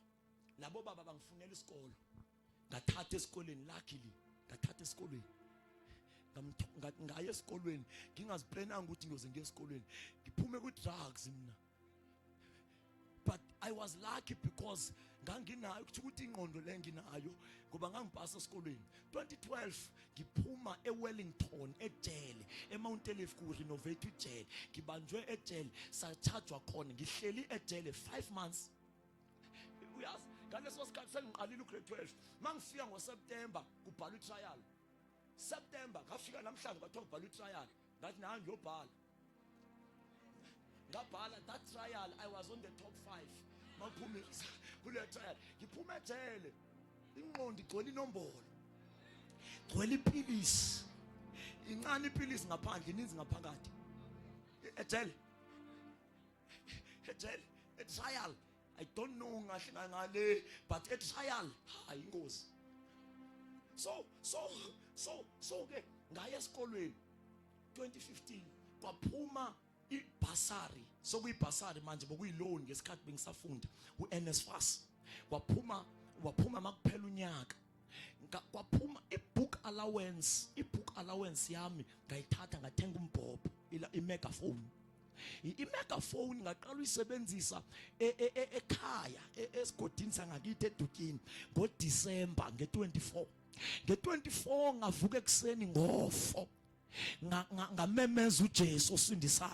labo baba bangifunela isikolo, ngathatha esikoleni. Luckily ngathatha esikolweni, ngaya esikolweni ngingaziplananga ukuthi ngiyoze ngiye esikolweni, ngiphume ku-drugs mina. But I was lucky because nganginayo kuthi ukuthi ingqondo le nginayo, ngoba ngangipasa esikolweni. 2012 ngiphuma eWellington ejele, eMount Eliff, ku renovate ijele. Ngibanjwe ejele, sachajwa khona, ngihleli ejele 5 months. Uyazi. Ngaleso sikhathi sengiqalile ugrade 12. Mangifika ngoSeptember kubhalwa itrial. September ngafika namhlanje kwathiwa kubhalwa itrial. Ngathi nami ngiyobhala. Ngabhala that trial I was on the top 5. Maphumi kule trial. Ngiphume ejele. Ingqondo igcwele inombolo. Gcwele ipilisi. Incane ipilisi ngaphandle ininzi ngaphakathi. Ejele. Ejele. Etrial. I don't know ngahle ngale but etrial hayi ingozi. So so so so ke ngaya esikolweni 2015 kwaphuma ibhasari sokuyibhasari manje bokuyiloni ngesikhathi bengisafunda uNSFAS waphuma waphuma makuphela unyaka kwaphuma ibook allowance ibook allowance yami ngayithatha ngathenga umbhobho i-megaphone i-megaphone ngaqala uyisebenzisa e, e, e, ekhaya esigodini sangakithi edukini ngoDisemba nge-24 nge-24 ngavuka ekuseni ngo-4 ngamemeza uJesu osindisayo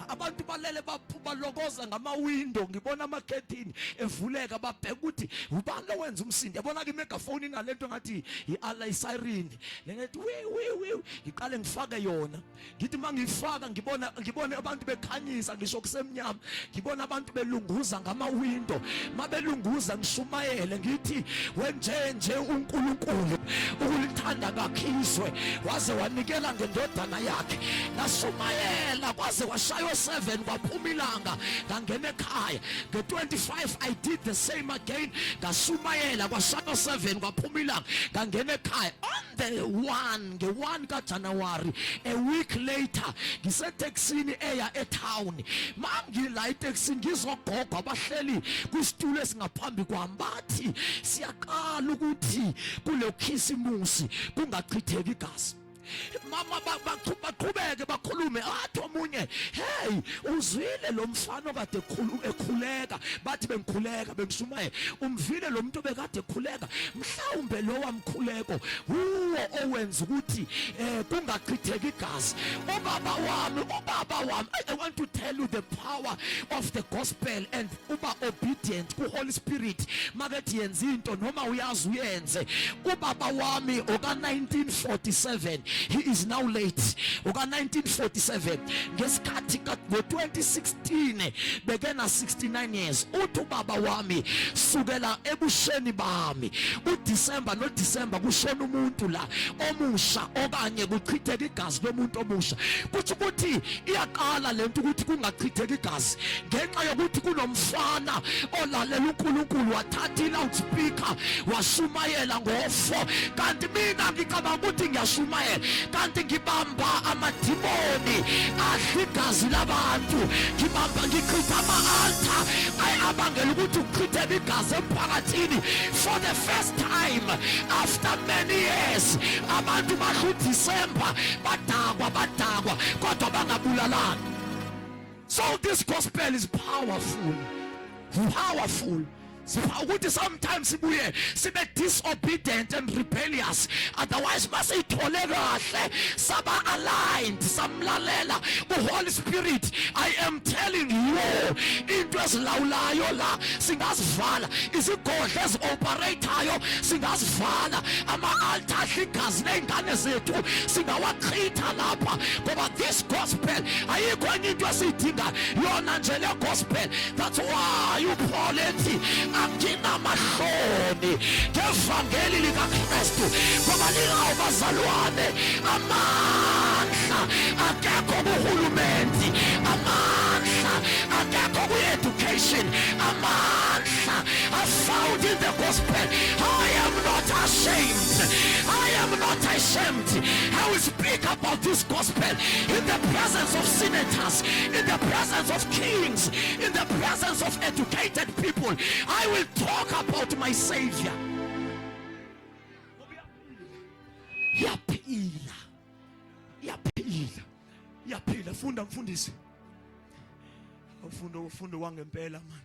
abantu balele balokoza ngamawindo ngibona amakhethini evuleka babheka ukuthi ubani owenza umsindo yabona ke imegaphone inalento ngathi iala isiren lenethi wi wi wi ngiqale ngifake yona ngithi mangifaka ngibona ngibone abantu bekhanyisa ngisho kusemnyama ngibona abantu belunguza ngamawindo mabelunguza ngishumayele ngithi wenjenje uNkulunkulu ukulithanda kakhizwe waze wanikela ngendodana yakhe ngashumayela kwaze kwashaywa 7 kwaphuma ilanga ngangena ekhaya nge-25 I did the same again ngashumayela kwashaywa 7 kwaphuma ilanga ngangena ekhaya on the 1 nge-1 kaJanuwari a week later ngiseteksini eya etown mangila eteksini ngizogogo abahleli kwisitulo esingaphambi kwami bathi siyaqala ukuthi kule khisimusi kungachitheki igazi mama baqhubeke bakhulume athi omunye hey uzwile lo mfana okade ekhuleka bathi bengikhuleka bengishumayela umvile lo muntu obekade ekhuleka mhlawumbe lo wamkhuleko uwo owenza ukuthi eh kungachitheki igazi ubaba wami ubaba wami I, I want to tell you the power of the gospel and uba obedient ku Holy Spirit makethi yenza into noma uyazi uyenze ubaba wami oka 1947 he is now late oka 1947 ngesikhathi ngo 2016 bekena 69 years uthi ubaba wami sukela ebusheni bami uDecember noDecember kushona umuntu la omusha okanye kuchitheka igazi lomuntu omusha kuthi ukuthi iyaqala lento ukuthi kungachitheki igazi ngenxa yokuthi kunomfana olalela uNkulunkulu wathatha i-loudspeaker washumayela ngofo kanti mina ngicabanga ukuthi ngiyashumayela kanti ngibamba amadimoni adla igazi labantu ngibamba ngichitha ama-altar abangela ukuthi kuchitheke igazi emphakathini for the first time after many years abantu badla uDisemba badakwa badakwa kodwa bangabulalani so this gospel is powerful powerful ukuthi sometimes sibuye sibe disobedient and rebellious otherwise masiyithole kahle saba aligned samlalela uHoly Spirit I am telling you into ezilawulayo la singazivala izigodlo ezioperatayo singazivala ama-altar adla igazi ley'ngane zethu singawachitha lapha ngoba this gospel ayikho enye into esiyidingayo yona nje le gospel that's why uPaul ethi anginamahloni ngevangeli likaKristu ngoba lingawo bazalwane amandla akekho kuhulumeni amandla akekho kwi-education amandla are found in the gospel I am not ashamed I am not ashamed I will speak about this gospel in the presence of senators in the presence of kings in the presence of educated people I will talk about my savior iyaphila iyaphila iyaphila funda mfundisi ufunda ufunda kwangempela man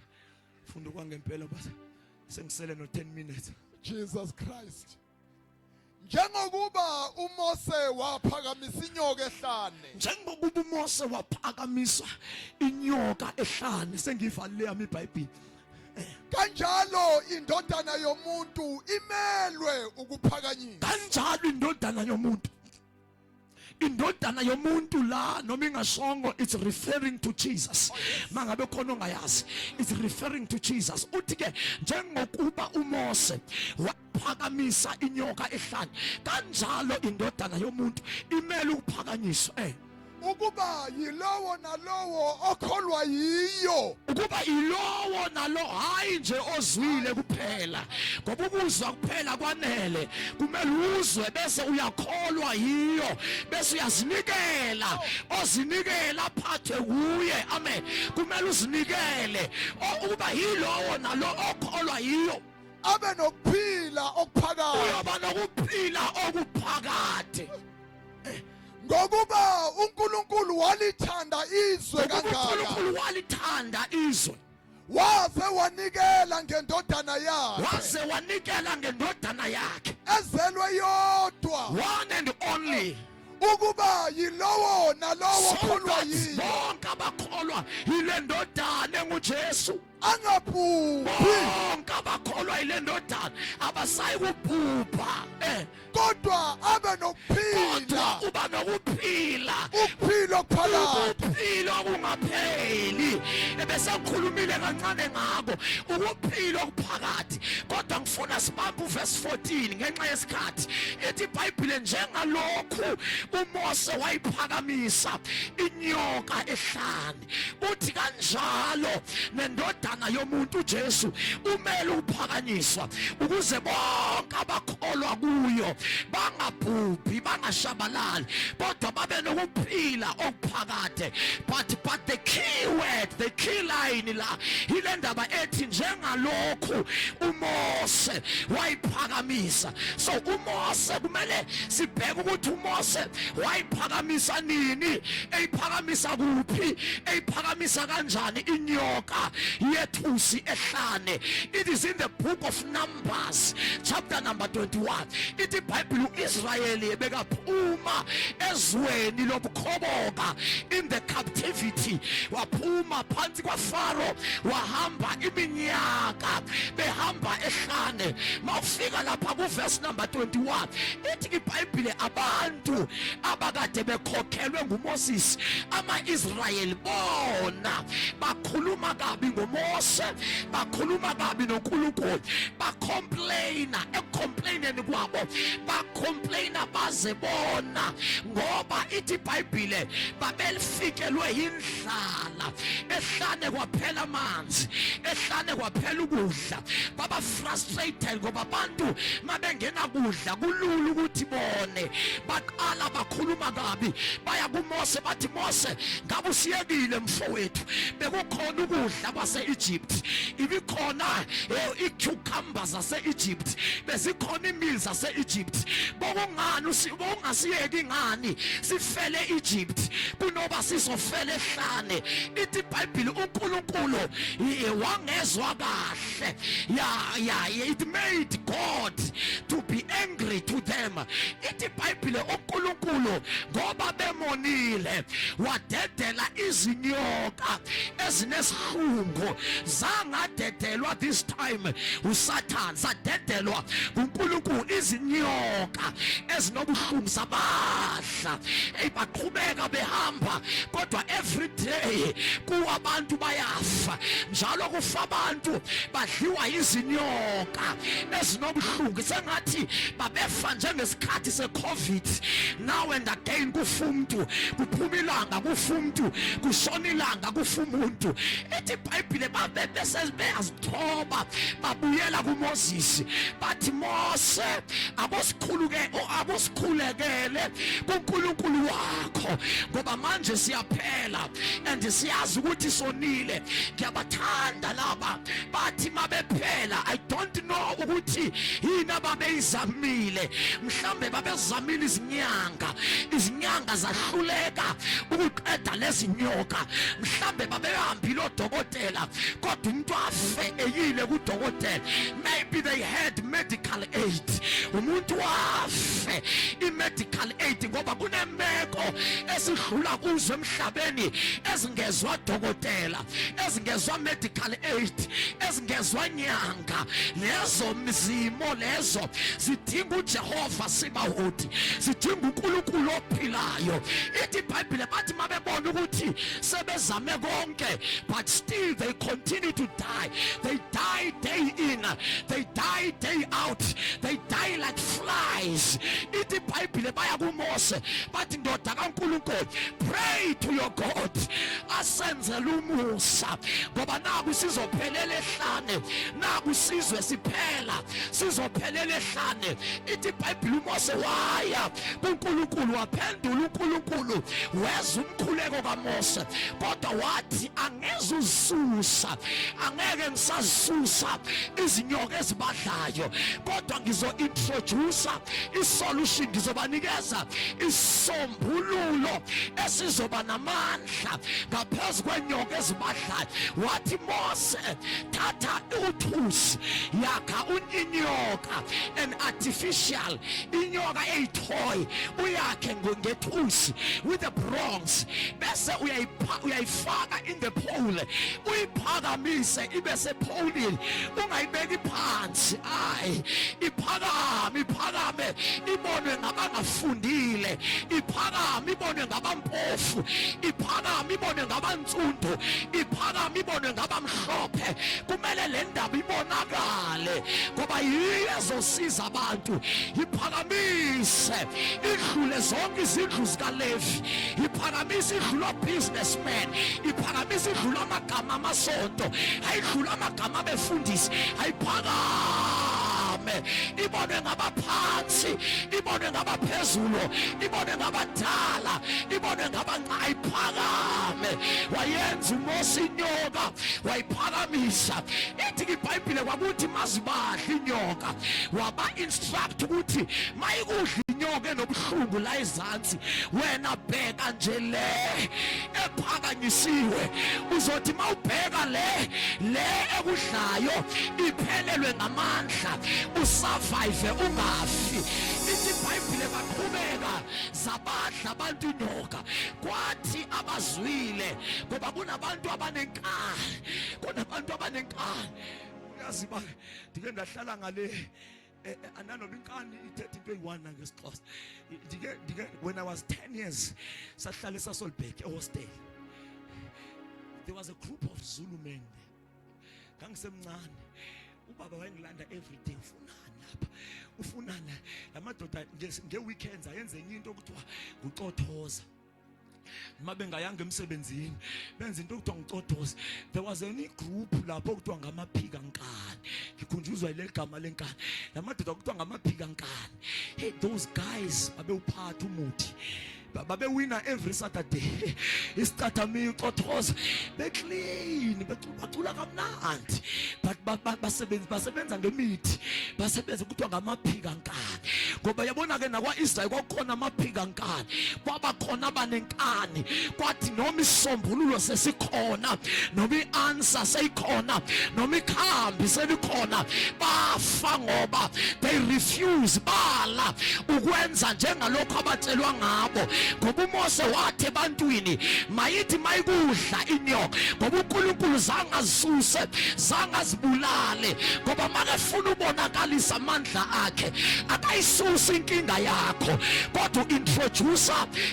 funda kwangempela bese sengisele no 10 minutes Jesus Christ Njengokuba uMose waphakamisa inyoka ehlane Njengokuba uMose waphakamisa inyoka ehlane sengivalile yami iBhayibheli. Kanjalo indodana yomuntu imelwe ukuphakanyiswa. Kanjalo indodana yomuntu, indodana yomuntu la, noma ingashongo, it's referring to Jesus. Mangabe khona ongayazi, it's referring to Jesus. Uthi ke njengokuba uMose waphakamisa inyoka ehlane, kanjalo indodana yomuntu imele ukuphakanyiswa. Ukuba yilowo nalowo okholwa yiyo. Ukuba yilowo nalo, hayi nje ozwile kuphela, ngoba ukuzwa kuphela kwanele, kumele uzwe bese uyakholwa yiyo, bese uyazinikela, ozinikela aphathwe kuye. Amen. Kumele uzinikele. Ukuba yilowo nalo okholwa yiyo abe nokuphila okuphakade, uyoba nokuphila okuphakade. Ngokuba uNkulunkulu walithanda izwe kangaka, uNkulunkulu walithanda izwe, waze wanikela ngendodana yakhe, waze wanikela ngendodana yakhe ezelwe yodwa, one and only, ukuba yilowo nalowo so okholwa that yiyo bonke abakholwa yile ndodana enguJesu angabhubhi, bonke abakholwa yile ndodana abasayi kubhubha, kodwa abe nokuphila, kodwa uba nokuphila, ukuphila okuphakade, ukuphila okungapheli. Ebese ngikhulumile kancane ngako ukuphila okuphakade, kodwa ngifuna sibambe uverse 14 ngenxa yesikhathi. Ithi iBhayibhile, njengalokhu uMose wayiphakamisa inyoka ehlane, uthi kanjalo nendodana yomuntu uJesu umele ukuphakanyiswa, ukuze bonke abakholwa kuyo bangabhubhi, bangashabalali, kodwa babe nokuphila okuphakade. But the key word, the key line la, ile ndaba ethi njengalokhu uMose wayiphakamisa. So uMose, kumele sibheke ukuthi uMose wayiphakamisa nini, eyiphakamisa kuphi, eyiphakamisa kanjani inyoka yethusi ehlane. It is in the book of Numbers, chapter number 21. Ithi iBhayibheli, uIsrayeli bekaphuma ezweni lobukhoboka, in the captivity, waphuma phansi kwaFaro, wahamba iminyaka behamba ehlane. Mawufika lapha kuverse number 21, ithi iBhayibheli, abantu abakade bekhokhelwe nguMoses, ama-Israyeli, bona bakhuluma kabi ngoMose, bakhuluma kabi noNkulunkulu, bacomplaina. Ekucomplaineni kwabo, bacomplaina baze bona, ngoba ithi iBhayibhile babelifikelwe yindlala ehlane, kwaphela amanzi ehlane, kwaphela ukudla. Baba frustrated ngoba abantu mabengena kudla kulula ukuthi bone. Baqala bakhuluma kabi, baya kuMose, bathi, "Mose, ngabe usiyekile mfowethu, bekukhona ukudla kwase-Egypt, ibikhona i-cucumber zase-Egypt, bezikhona imil zase-Egypt, bokungani bokungasiyeki ngani sifele Egypt kunoba sizofela ehlane?" Ithi iBhayibheli uNkulunkulu wangezwa kahle. Ya, it made God to be angry to them. Ithi iBhayibheli uNkulunkulu, ngoba bemonile, wadedela izinyoka ezinesihlungu. Zangadedelwa this time uSatan, zadedelwa uNkulunkulu izinyoka ezinobuhlungu, zabadla. Hey, baqhubeka behamba, kodwa every day kuwa abantu, bayafa njalo, kufa abantu, badliwa izinyoka ezinobuhlungu, sengathi babefa njengesikhathi seCovid. Now and again kufa umuntu, kuphuma ilanga kufa umuntu, kushona ilanga kufa umuntu. Ethi iBhayibhile babe bese beyazithoba, babuyela kuMoses, bathi, "Mose, akusikhuluke, akusikhulekele kuNkulunkulu wakho, ngoba manje siyaphela and siyazi ukuthi sonile." Ngiyabathanda laba, bathi mabephela, I don't know ukuthi yini ababeyizamile. Mhlambe babezamile izinyanga, izinyanga zahluleka ukuqeda lezinyoka. Mhlambe babehambile odokotela, kodwa umuntu afe eyile kudokotela. Maybe they had medical aid, umuntu wafe i-medical aid, ngoba kunemeko esidlula kuzo emhlabeni ezingezwa dokotela, ezingezwa medical aid, ezingezwa nyanga. Lezo mzimo lezo zidinga uJehova Sibahoti, zidinga uNkulunkulu ophilayo. Ithi iBhayibhile bathi mabebona ukuthi sebezame konke, but still they continue to die. They die day in, they die day out, they die like flies. Ithi iBhayibhile baya kuMose bathi, ndoda kaNkulunkulu, pray to your God asenzele umusa, ngoba naku sizophelela ehlane, naku sizwe siphela, sizophelela ehlane. Ithi iBhayibhile uMose waya kuNkulunkulu, waphendula uNkulunkulu, weza umkhuleko kaMose, kodwa wathi angezususa, angeke ngisasusa izinyoka ezibadlayo, kodwa ngizo-introduce isolution, ngizobanikeza isombululo esizoba namandla ngaphezu kwenyoka ezibadlayo. Wathi Mose, thatha uthusi, yakha inyoka, an artificial inyoka eyitoy, uyakhe ngethusi with the bronze, bese uyayifaka in the pole, uyiphakamise ibe sepholini, ungayibeki phansi. Ayi, iphakame, iphakame ibonwe ngabangafundile, iphakame ibonwe ngabampofu, iphakame ibonwe ngabantsundu, iphakame ibonwe ngabamhlophe. Kumele le ndaba ibonakale ngoba yiyo ezosiza abantu. Iphakamise idlule zonke izindlu zikaLevi, iphakamise idlule businessman, iphakamise idlule amagama amasonto, ayidlule amagama abefundisi. Ayiphakame ibonwe ngabaphansi, ibonwe ngabaphezulu, ibonwe ngabadala, ibonwe ngabancane. Ayiphakame. Wayenza uMose inyoka, wayiphakamisa. Ithi iBhayibhile kwakuthi mazibadla inyoka, waba instruct ukuthi mayikudla inyoka enobuhlungu la ezansi, wena bheka nje le ephakanyisiwe. Uzothi mawubheka le le ekudlayo iphelelwe ngamandla, usurvive, ungafi. Ithi iBhayibhile baqhubeka zabadla abantu inyoka. Kwathi abazwile, ngoba kunabantu abanenkani, kunabantu abanenkani. Uyazi ba ndike ndahlala ngale ananoba inkani ithetha into eyi-one nangesixhosa. Ndike when I was 10 years, sahlala eSasolburg ehostel. There was a group of Zulu men there. Ngangisemncane, ubaba wayengilanda every day. Ufunani lapha, ufunani la madoda? Nge-weekends ayenze enye into okuthiwa ngucothoza. Uma bengayanga emsebenzini benza into okuthiwa ngucothoza. There was any group lapho okuthiwa ngamaphika nkani. Ngikhunjuzwa yileli gama lenkani, la madoda kuthiwa ngamaphika nkani. Hey, those guys babewuphatha umuthi, babewina every Saturday isicathamiya, ucothoza, beclean, bacula kamnandi, but basebenza, basebenza ngemithi, basebenza kuthiwa ngamaphika nkani. Ngoba yabona ke nakwa-Israyeli kwakukhona amaphika nkani, kwaba khona abanenkani. Kwathi noma isombululo sesikhona, noma i-answer seyikhona, noma ikhambi selikhona, bafa ngoba they refuse, bala ukwenza njengalokho abatshelwa ngabo. Ngoba uMose wathi ebantwini mayithi mayikudla inyoka, ngoba uNkulunkulu zange azisuse, zange azibulale, ngoba makefuna ubonakalisa amandla akhe akayisusi inkinga yakho, kodwa uintroduce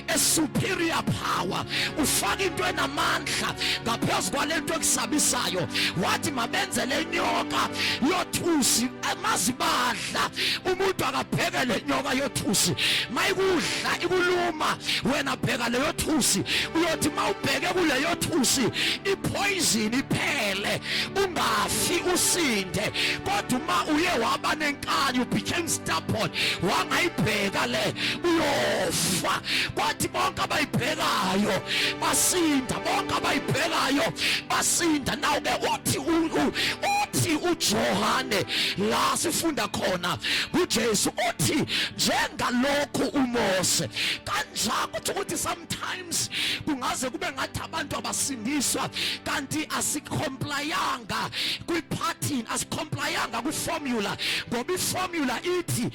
a superior power, ufaka into enamandla ngaphezu kwalento ekusabisayo. Wathi mabenze le nyoka yothusi, mazibadla umuntu akabheke le nyoka yothusi, mayikudla ikuluma, wena bheka leyo thusi. Uyothi mawubheke kuleyo thusi ipoison iphele, ungafi, usinde. Kodwa uma uye waba nenkani, you became stubborn, wangayibheka le, uyofa. Kwathi bonke abayibhekayo basinda, bonke abayibhekayo basinda. Naw ke uthi uthi Uthi uJohane la sifunda khona kuJesu, uthi njengalokhu uMose kanjalo, kuthi ukuthi sometimes kungaze kube ngathi abantu abasindiswa kanti asicomplyanga kwipattern, asicomplyanga kwiformula, ngoba iformula ithi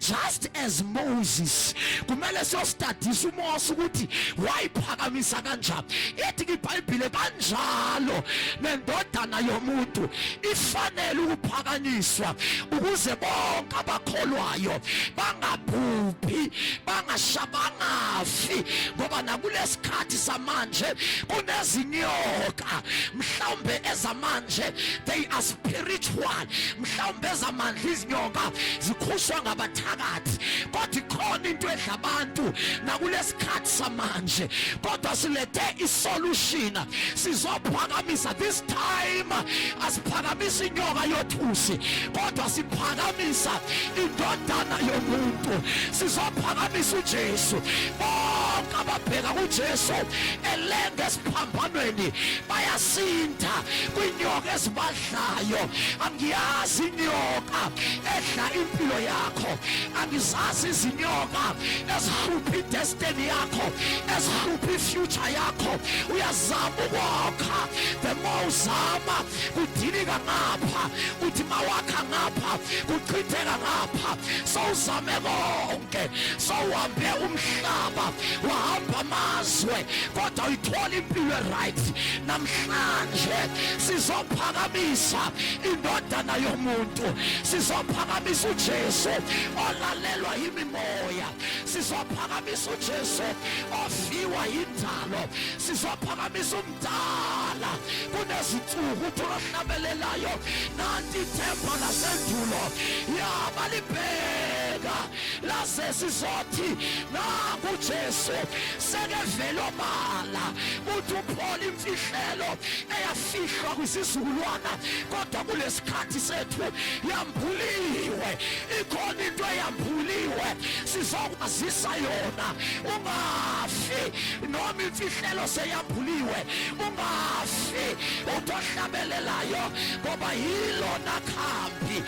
just as Moses. Kumele siyostadisa uMose ukuthi wayiphakamisa kanjani. Ithi iBhayibhile kanjalo nendodana yomuntu ifanele ukuphakanyiswa ukuze bonke abakholwayo bangabhubhi, bangashabangafi, ngoba nakulesikhathi samanje kunezinyoka, mhlawumbe ezamanje they are spiritual, mhlawumbe ezamandla izinyoka zikhushwa ngabathakathi, kodwa ikhona into edla abantu nakulesikhathi samanje. Kodwa silethe isolution, sizophakamisa this time, asiphakamisa inyoka yothusi, kodwa siphakamisa indodana yomuntu, sizophakamisa uJesu. Bonke ababheka kuJesu elenga esiphambanweni bayasinda kwinyoka ezibadlayo. Angiyazi inyoka edla impilo yakho, angizazi izinyoka ezihlupha idestiny yakho, ezihlupha ifuture yakho. Uyazama ukwakha, the more uzama kudilika ngapha, uthi mawakha ngapha kuchitheka ngapha. Sowuzame konke, sowuhambe umhlaba, wahamba amazwe, kodwa uyithola impilo right. Namhlanje sizophakamisa indodana yomuntu, sizophakamisa uJesu olalelwa yimimoya, sizophakamisa uJesu oviwa yindalo, sizophakamisa umdala kunezinsuku. Uthi ohlabelelayo, nanti ithemba lasendulo yabalibheka laze sizothi nangu Jesu sekevele obala. Uthi uPaul, imfihlelo eyafihlwa kwisizukulwana kodwa kulesikhathi sethu yambuliwe. Ikhona into eyambuliwe, sizokwazisa yona. Ungafi noma imfihlelo seyambuliwe, ungafi, uthi ohlabelelayo, ngoba yilona khambi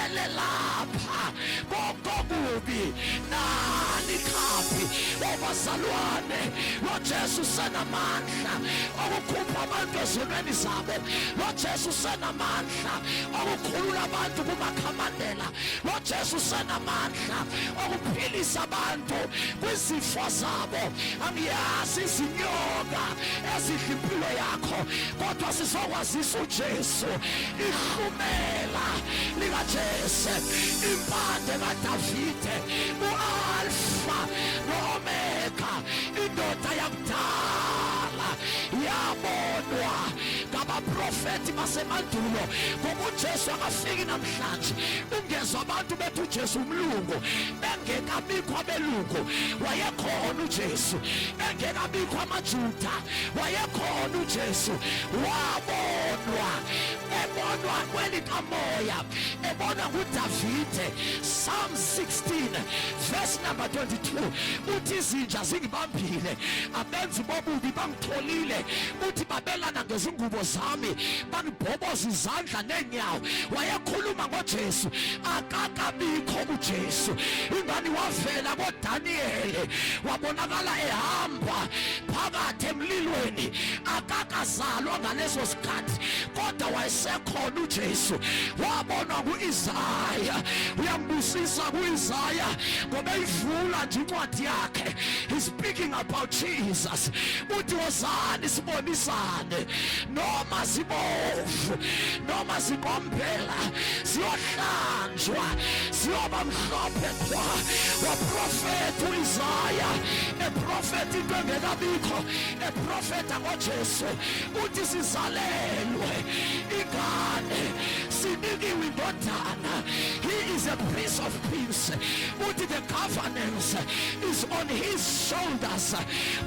elelapha konke okubi. Nali khambi, obazalwane, lo Jesu usenamandla okukhupha abantu ezonweni zabo, lo Jesu usenamandla okukhulula abantu kumakhamandela, lo Jesu usenamandla okuphilisa abantu kwizifo zabo. Angiyazi izinyoka ezidla impilo yakho, kodwa sizokwazisa uJesu, ihlumela likaJesu, impande kaDavide, uAlfa noOmega. Indoda yakudala yabonwa ngabaprofeti basemandulo, ngoba uJesu akafiki namhlanje. Ungezwa abantu bethi uJesu umlungu, bengekabikho abelungu wayekhona uJesu, engekabikho amaJuda wayekhona uJesu. Wabonwa, ebonwa kwelikamoya, ebonwa nguDavide. Psalm 16 verse number 22 uthi, izinja zingibambile, abenzi bobubi bangitholile, uthi babelana ngezingubo zami, bangibhoboza izandla nenyawo. Wayekhuluma ngoJesu akakabikho uJesu. Ingani wavela koDaniyeli, wabonakala ehamba phakathi emlilweni, akakazalwa ngaleso sikhathi, kodwa wayesekhona uJesu. Wabonwa kuIsaya, uyambusisa kuIsaya ngoba eyivula nje incwadi yakhe, he's speaking about Jesus. Uthi, wozani sibonisane, noma zibovu noma zinqombela, ziyohlanjwa ziyoba mhlophe qhwa. Waprofetha uIsaya, eprofetha into engekabikho, eprofetha ngoJesu. Uthi sizalelwe ingane, sinikiwe indodana. He is a Prince of Peace. Uthi the governance sins is on his shoulders.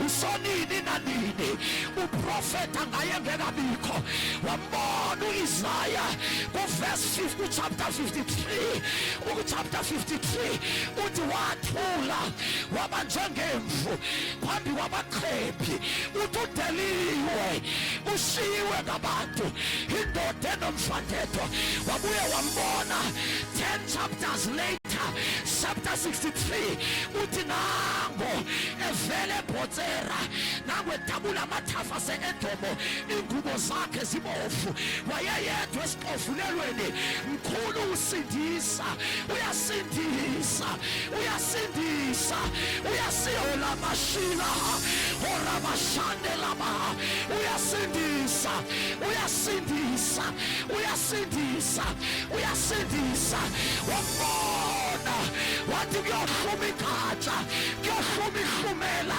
Usonini nanini uprofeta ngaye ngekabikho. Wambona uIsaya kuverse 50, chapter 53, ukuchapter 53 uthi wathula waba njengemvu phambi kwabaqhephi, uthi udeliwe ushiwe ngabantu, indoda enomfandetho. Wabuye wambona 10 chapters later, chapter 63, uthi nango evele eBhotsera, nango edabula amathafa ase-Edomo, ingubo zakhe zibovu, wayeyedwa esixovulelweni. Mkhulu usindisa, uyasindisa, uyasindisa, uyasihola mashila orabashande laba, uyasindisa, uyasindisa, uyasindisa, uyasindisa. Wambona wathi kuyohluma igatsha, kuyohluma ihlumela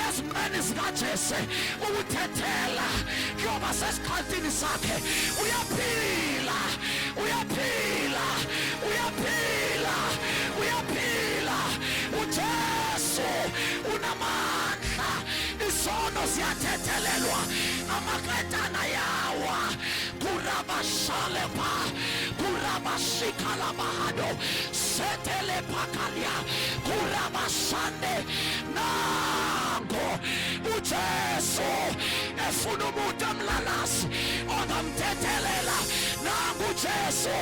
ezinqeni zikaJese, ukuthethela kuyoba sesikhathini sakhe. Uyaphila, uyaphila, uyaphila, uyaphila uJesu, unamandla. Isono siyathethelelwa, amaketana yawa kurabashaleba kurabashikalabahado setelephakalia kurabashande. Nango uJesu efuna umuntu emlalasi ongamthethelela. Nangu uJesu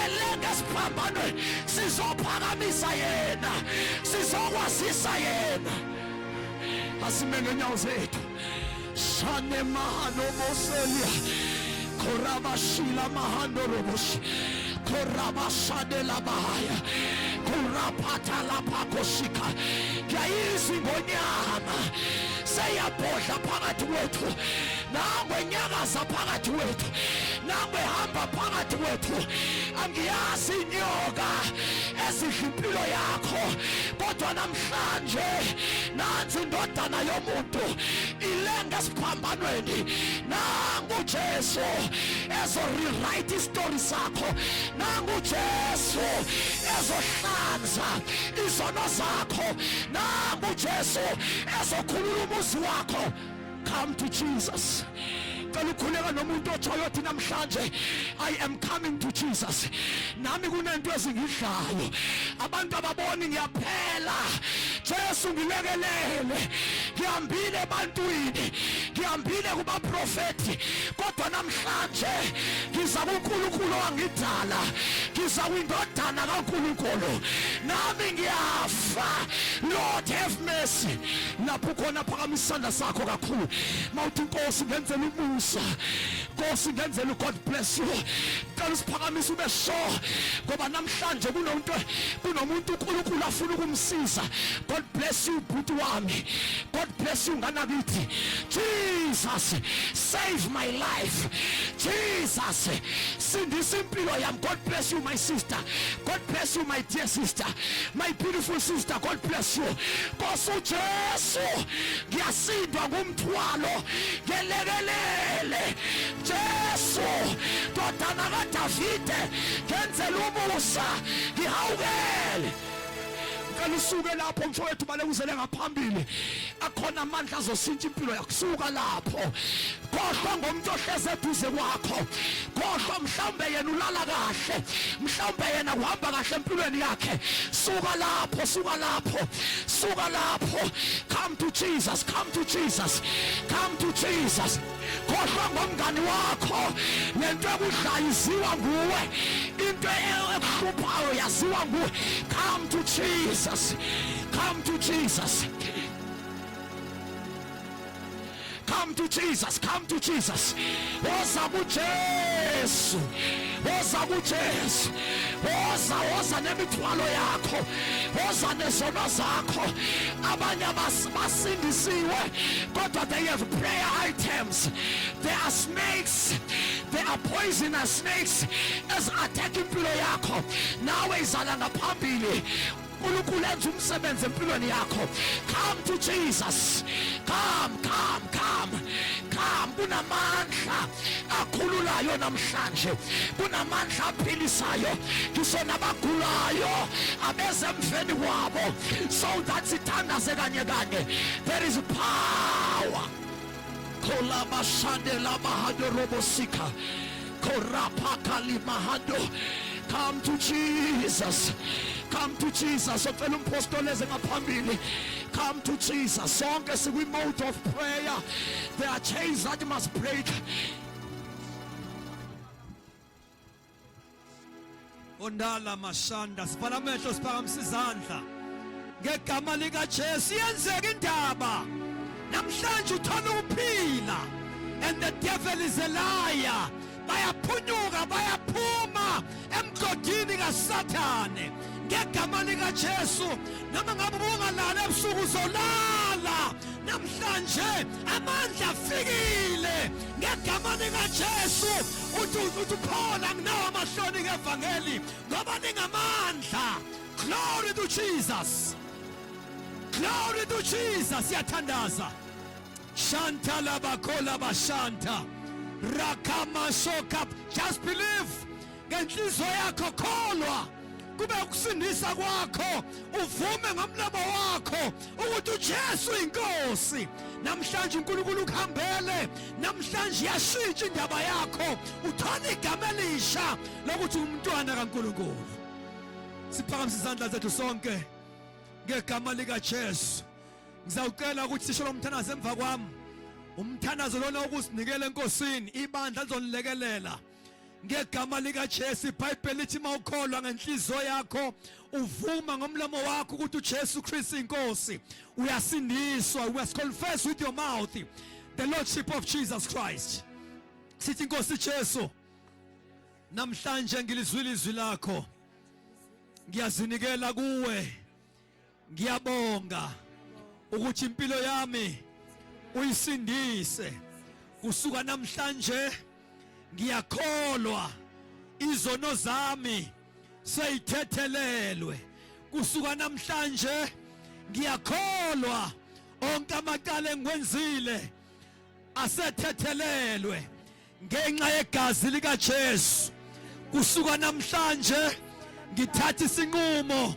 elenga esiphambanweni, sizophakamisa yena, sizokwazisa yena. Asime ngenyawo zethu. Shane mahano moselia korabashila mahando roboshi korabashade labaya kuraphatha lapha koshika. Ngiyayizwa ingonyama seyabhodla phakathi kwethu, nangwe nyakaza phakathi kwethu, nangwe hamba phakathi kwethu. Angiyazi inyoka ezidla impilo yakho, kodwa namhlanje nansi indodana yomuntu ilenga esiphambanweni. Nangu Jesu ezo rewrite istory sakho, nangu Jesu ezohlanza izono zakho, nangu Jesu ezokhulula umuzi wakho. Come to Jesus. Cela ukhuleka nomuntu otshoyo othi namhlanje I am coming to Jesus. Nami kunento ezingidlayo, abantu ababoni, ngiyaphela. Jesu ngilekelele, ngihambile ebantwini, ngihambile kubaprofeti, kodwa namhlanje ngiza kuNkulunkulu owangidala, ngiza kwindodana kaNkulunkulu, nami ngiyafa. Lord have mercy. Lapho khona phakamisa isandla sakho kakhulu mawuthi Nkosi ngenzela umusa, Nkosi ngenzela. God bless you. Cela usiphakamise ube sure, ngoba namhlanje kunomuntu, kunomuntu uNkulunkulu afuna ukumsiza. God bless you bhuti wami, God bless you nganakithi. Jesus save my life, Jesus sindisa impilo yami. God bless you my sister, God bless you my dear sister, my beautiful sister, God bless you. Nkosi uJesu, ngiyasindwa ngumthwalo, ngelekelele. Jesu ndodana kaDavide, ngenzela umusa, ngihawukele. Ngicela usuke lapho mfowethu, balekuzele ngaphambili, akhona amandla azoshintsha impilo yakho. Suka lapho, khohlwa ngomuntu ohleze eduze kwakho, khohlwa. Mhlawumbe yena ulala kahle, mhlawumbe yena kuhamba kahle empilweni yakhe. Suka lapho, suka lapho, suka lapho. Come to Jesus, come to Jesus, come to Jesus. Khohlwa ngomngani wakho, lento ekudlayo iziwa nguwe, into ekuhluphayo yaziwa nguwe. Come to Jesus, come to Jesus, come to Jesus, come to Jesus. Woza kuJesu, woza kuJesu, woza, woza nemithwalo yakho, woza nezono zakho. Abanye basindisiwe kodwa they have prayer items. There are snakes, there are poisonous snakes as attack impilo yakho. Nawe izala ngaphambili. uNkulunkulu enza umsebenzi empilweni yakho. Come to Jesus. Come, come, come, come. Kunamandla akhululayo namhlanje, kunamandla aphilisayo, ngisho nabagulayo abeze emveni kwabo, so that sithandaze kanye kanye. There is power. Kolabashande labahado robosika korapakalimahado. Come to Jesus, come to Jesus. Ocela umpostoli eze ngaphambili. Come to Jesus. Sonke sikwi mode of prayer. There are chains that must break. Ondala mashanda, sivala amehlo, siphakamisa izandla ngegama likaJesu. Yenzeka indaba namhlanje, uthola ukuphila, and the devil is a liar. Bayaphunyuka, bayaphuma emgodini kaSathane ngegama likaJesu. Noma ngabe ubungalala ebusuku, uzolala namhlanje. Amandla afikile ngegama likaJesu. Uthi uthi uPaul, anginawo amahloni ngevangeli ngoba ningamandla. Glory to Jesus, glory to Jesus. Siyathandaza. Shanta labakola bashanta rakamashoka. Just believe ngenhliziyo yakho, kholwa kube ukusindisa kwakho, uvume ngomlomo wakho ukuthi uJesu inkosi. Namhlanje uNkulunkulu ukuhambele, namhlanje iyashintsha indaba yakho, uthola igama elisha lokuthi umntwana kaNkulunkulu. Siphakamisa izandla zethu sonke ngegama likaJesu. Ngizawucela ukuthi sisho lo mthandazo emva kwami, umthandazo lona ukusinikela enkosini. Ibandla lizonilekelela ngegama likaJesu. IBhayibheli lithi mawukholwa ngenhliziyo yakho, uvuma ngomlomo wakho ukuthi uJesu Kristu inkosi, uyasindiswa. You must confess with your mouth the lordship of Jesus Christ. Sithi, Inkosi Jesu, namhlanje ngilizwile izwi lakho, ngiyazinikela kuwe. Ngiyabonga ukuthi impilo yami uyisindise. Kusuka namhlanje ngiyakholwa izono zami seyithethelelwe. Kusuka namhlanje ngiyakholwa onke amacala engiwenzile asethethelelwe ngenxa yegazi likaJesu. Kusuka namhlanje ngithatha isinqumo,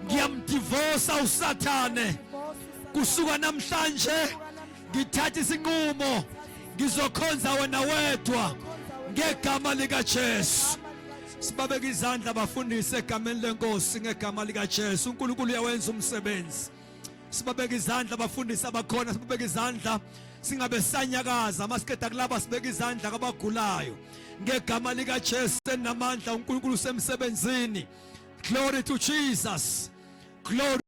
ngiyamdivosa uSathane. Kusuka namhlanje ngithatha isinqumo, ngizokhonza wena wedwa ngegama likaJesu. Sibabeka izandla bafundise egameni lenkosi, ngegama likaJesu. uNkulunkulu uyawenza umsebenzi. Sibabeka izandla abafundisi abakhona, sibabeka izandla, singabe sanyakaza. Masiqeda kulaba, sibeka izandla kwabagulayo ngegama likaJesu. Enamandla uNkulunkulu usemsebenzini. Glory to Jesus, glory.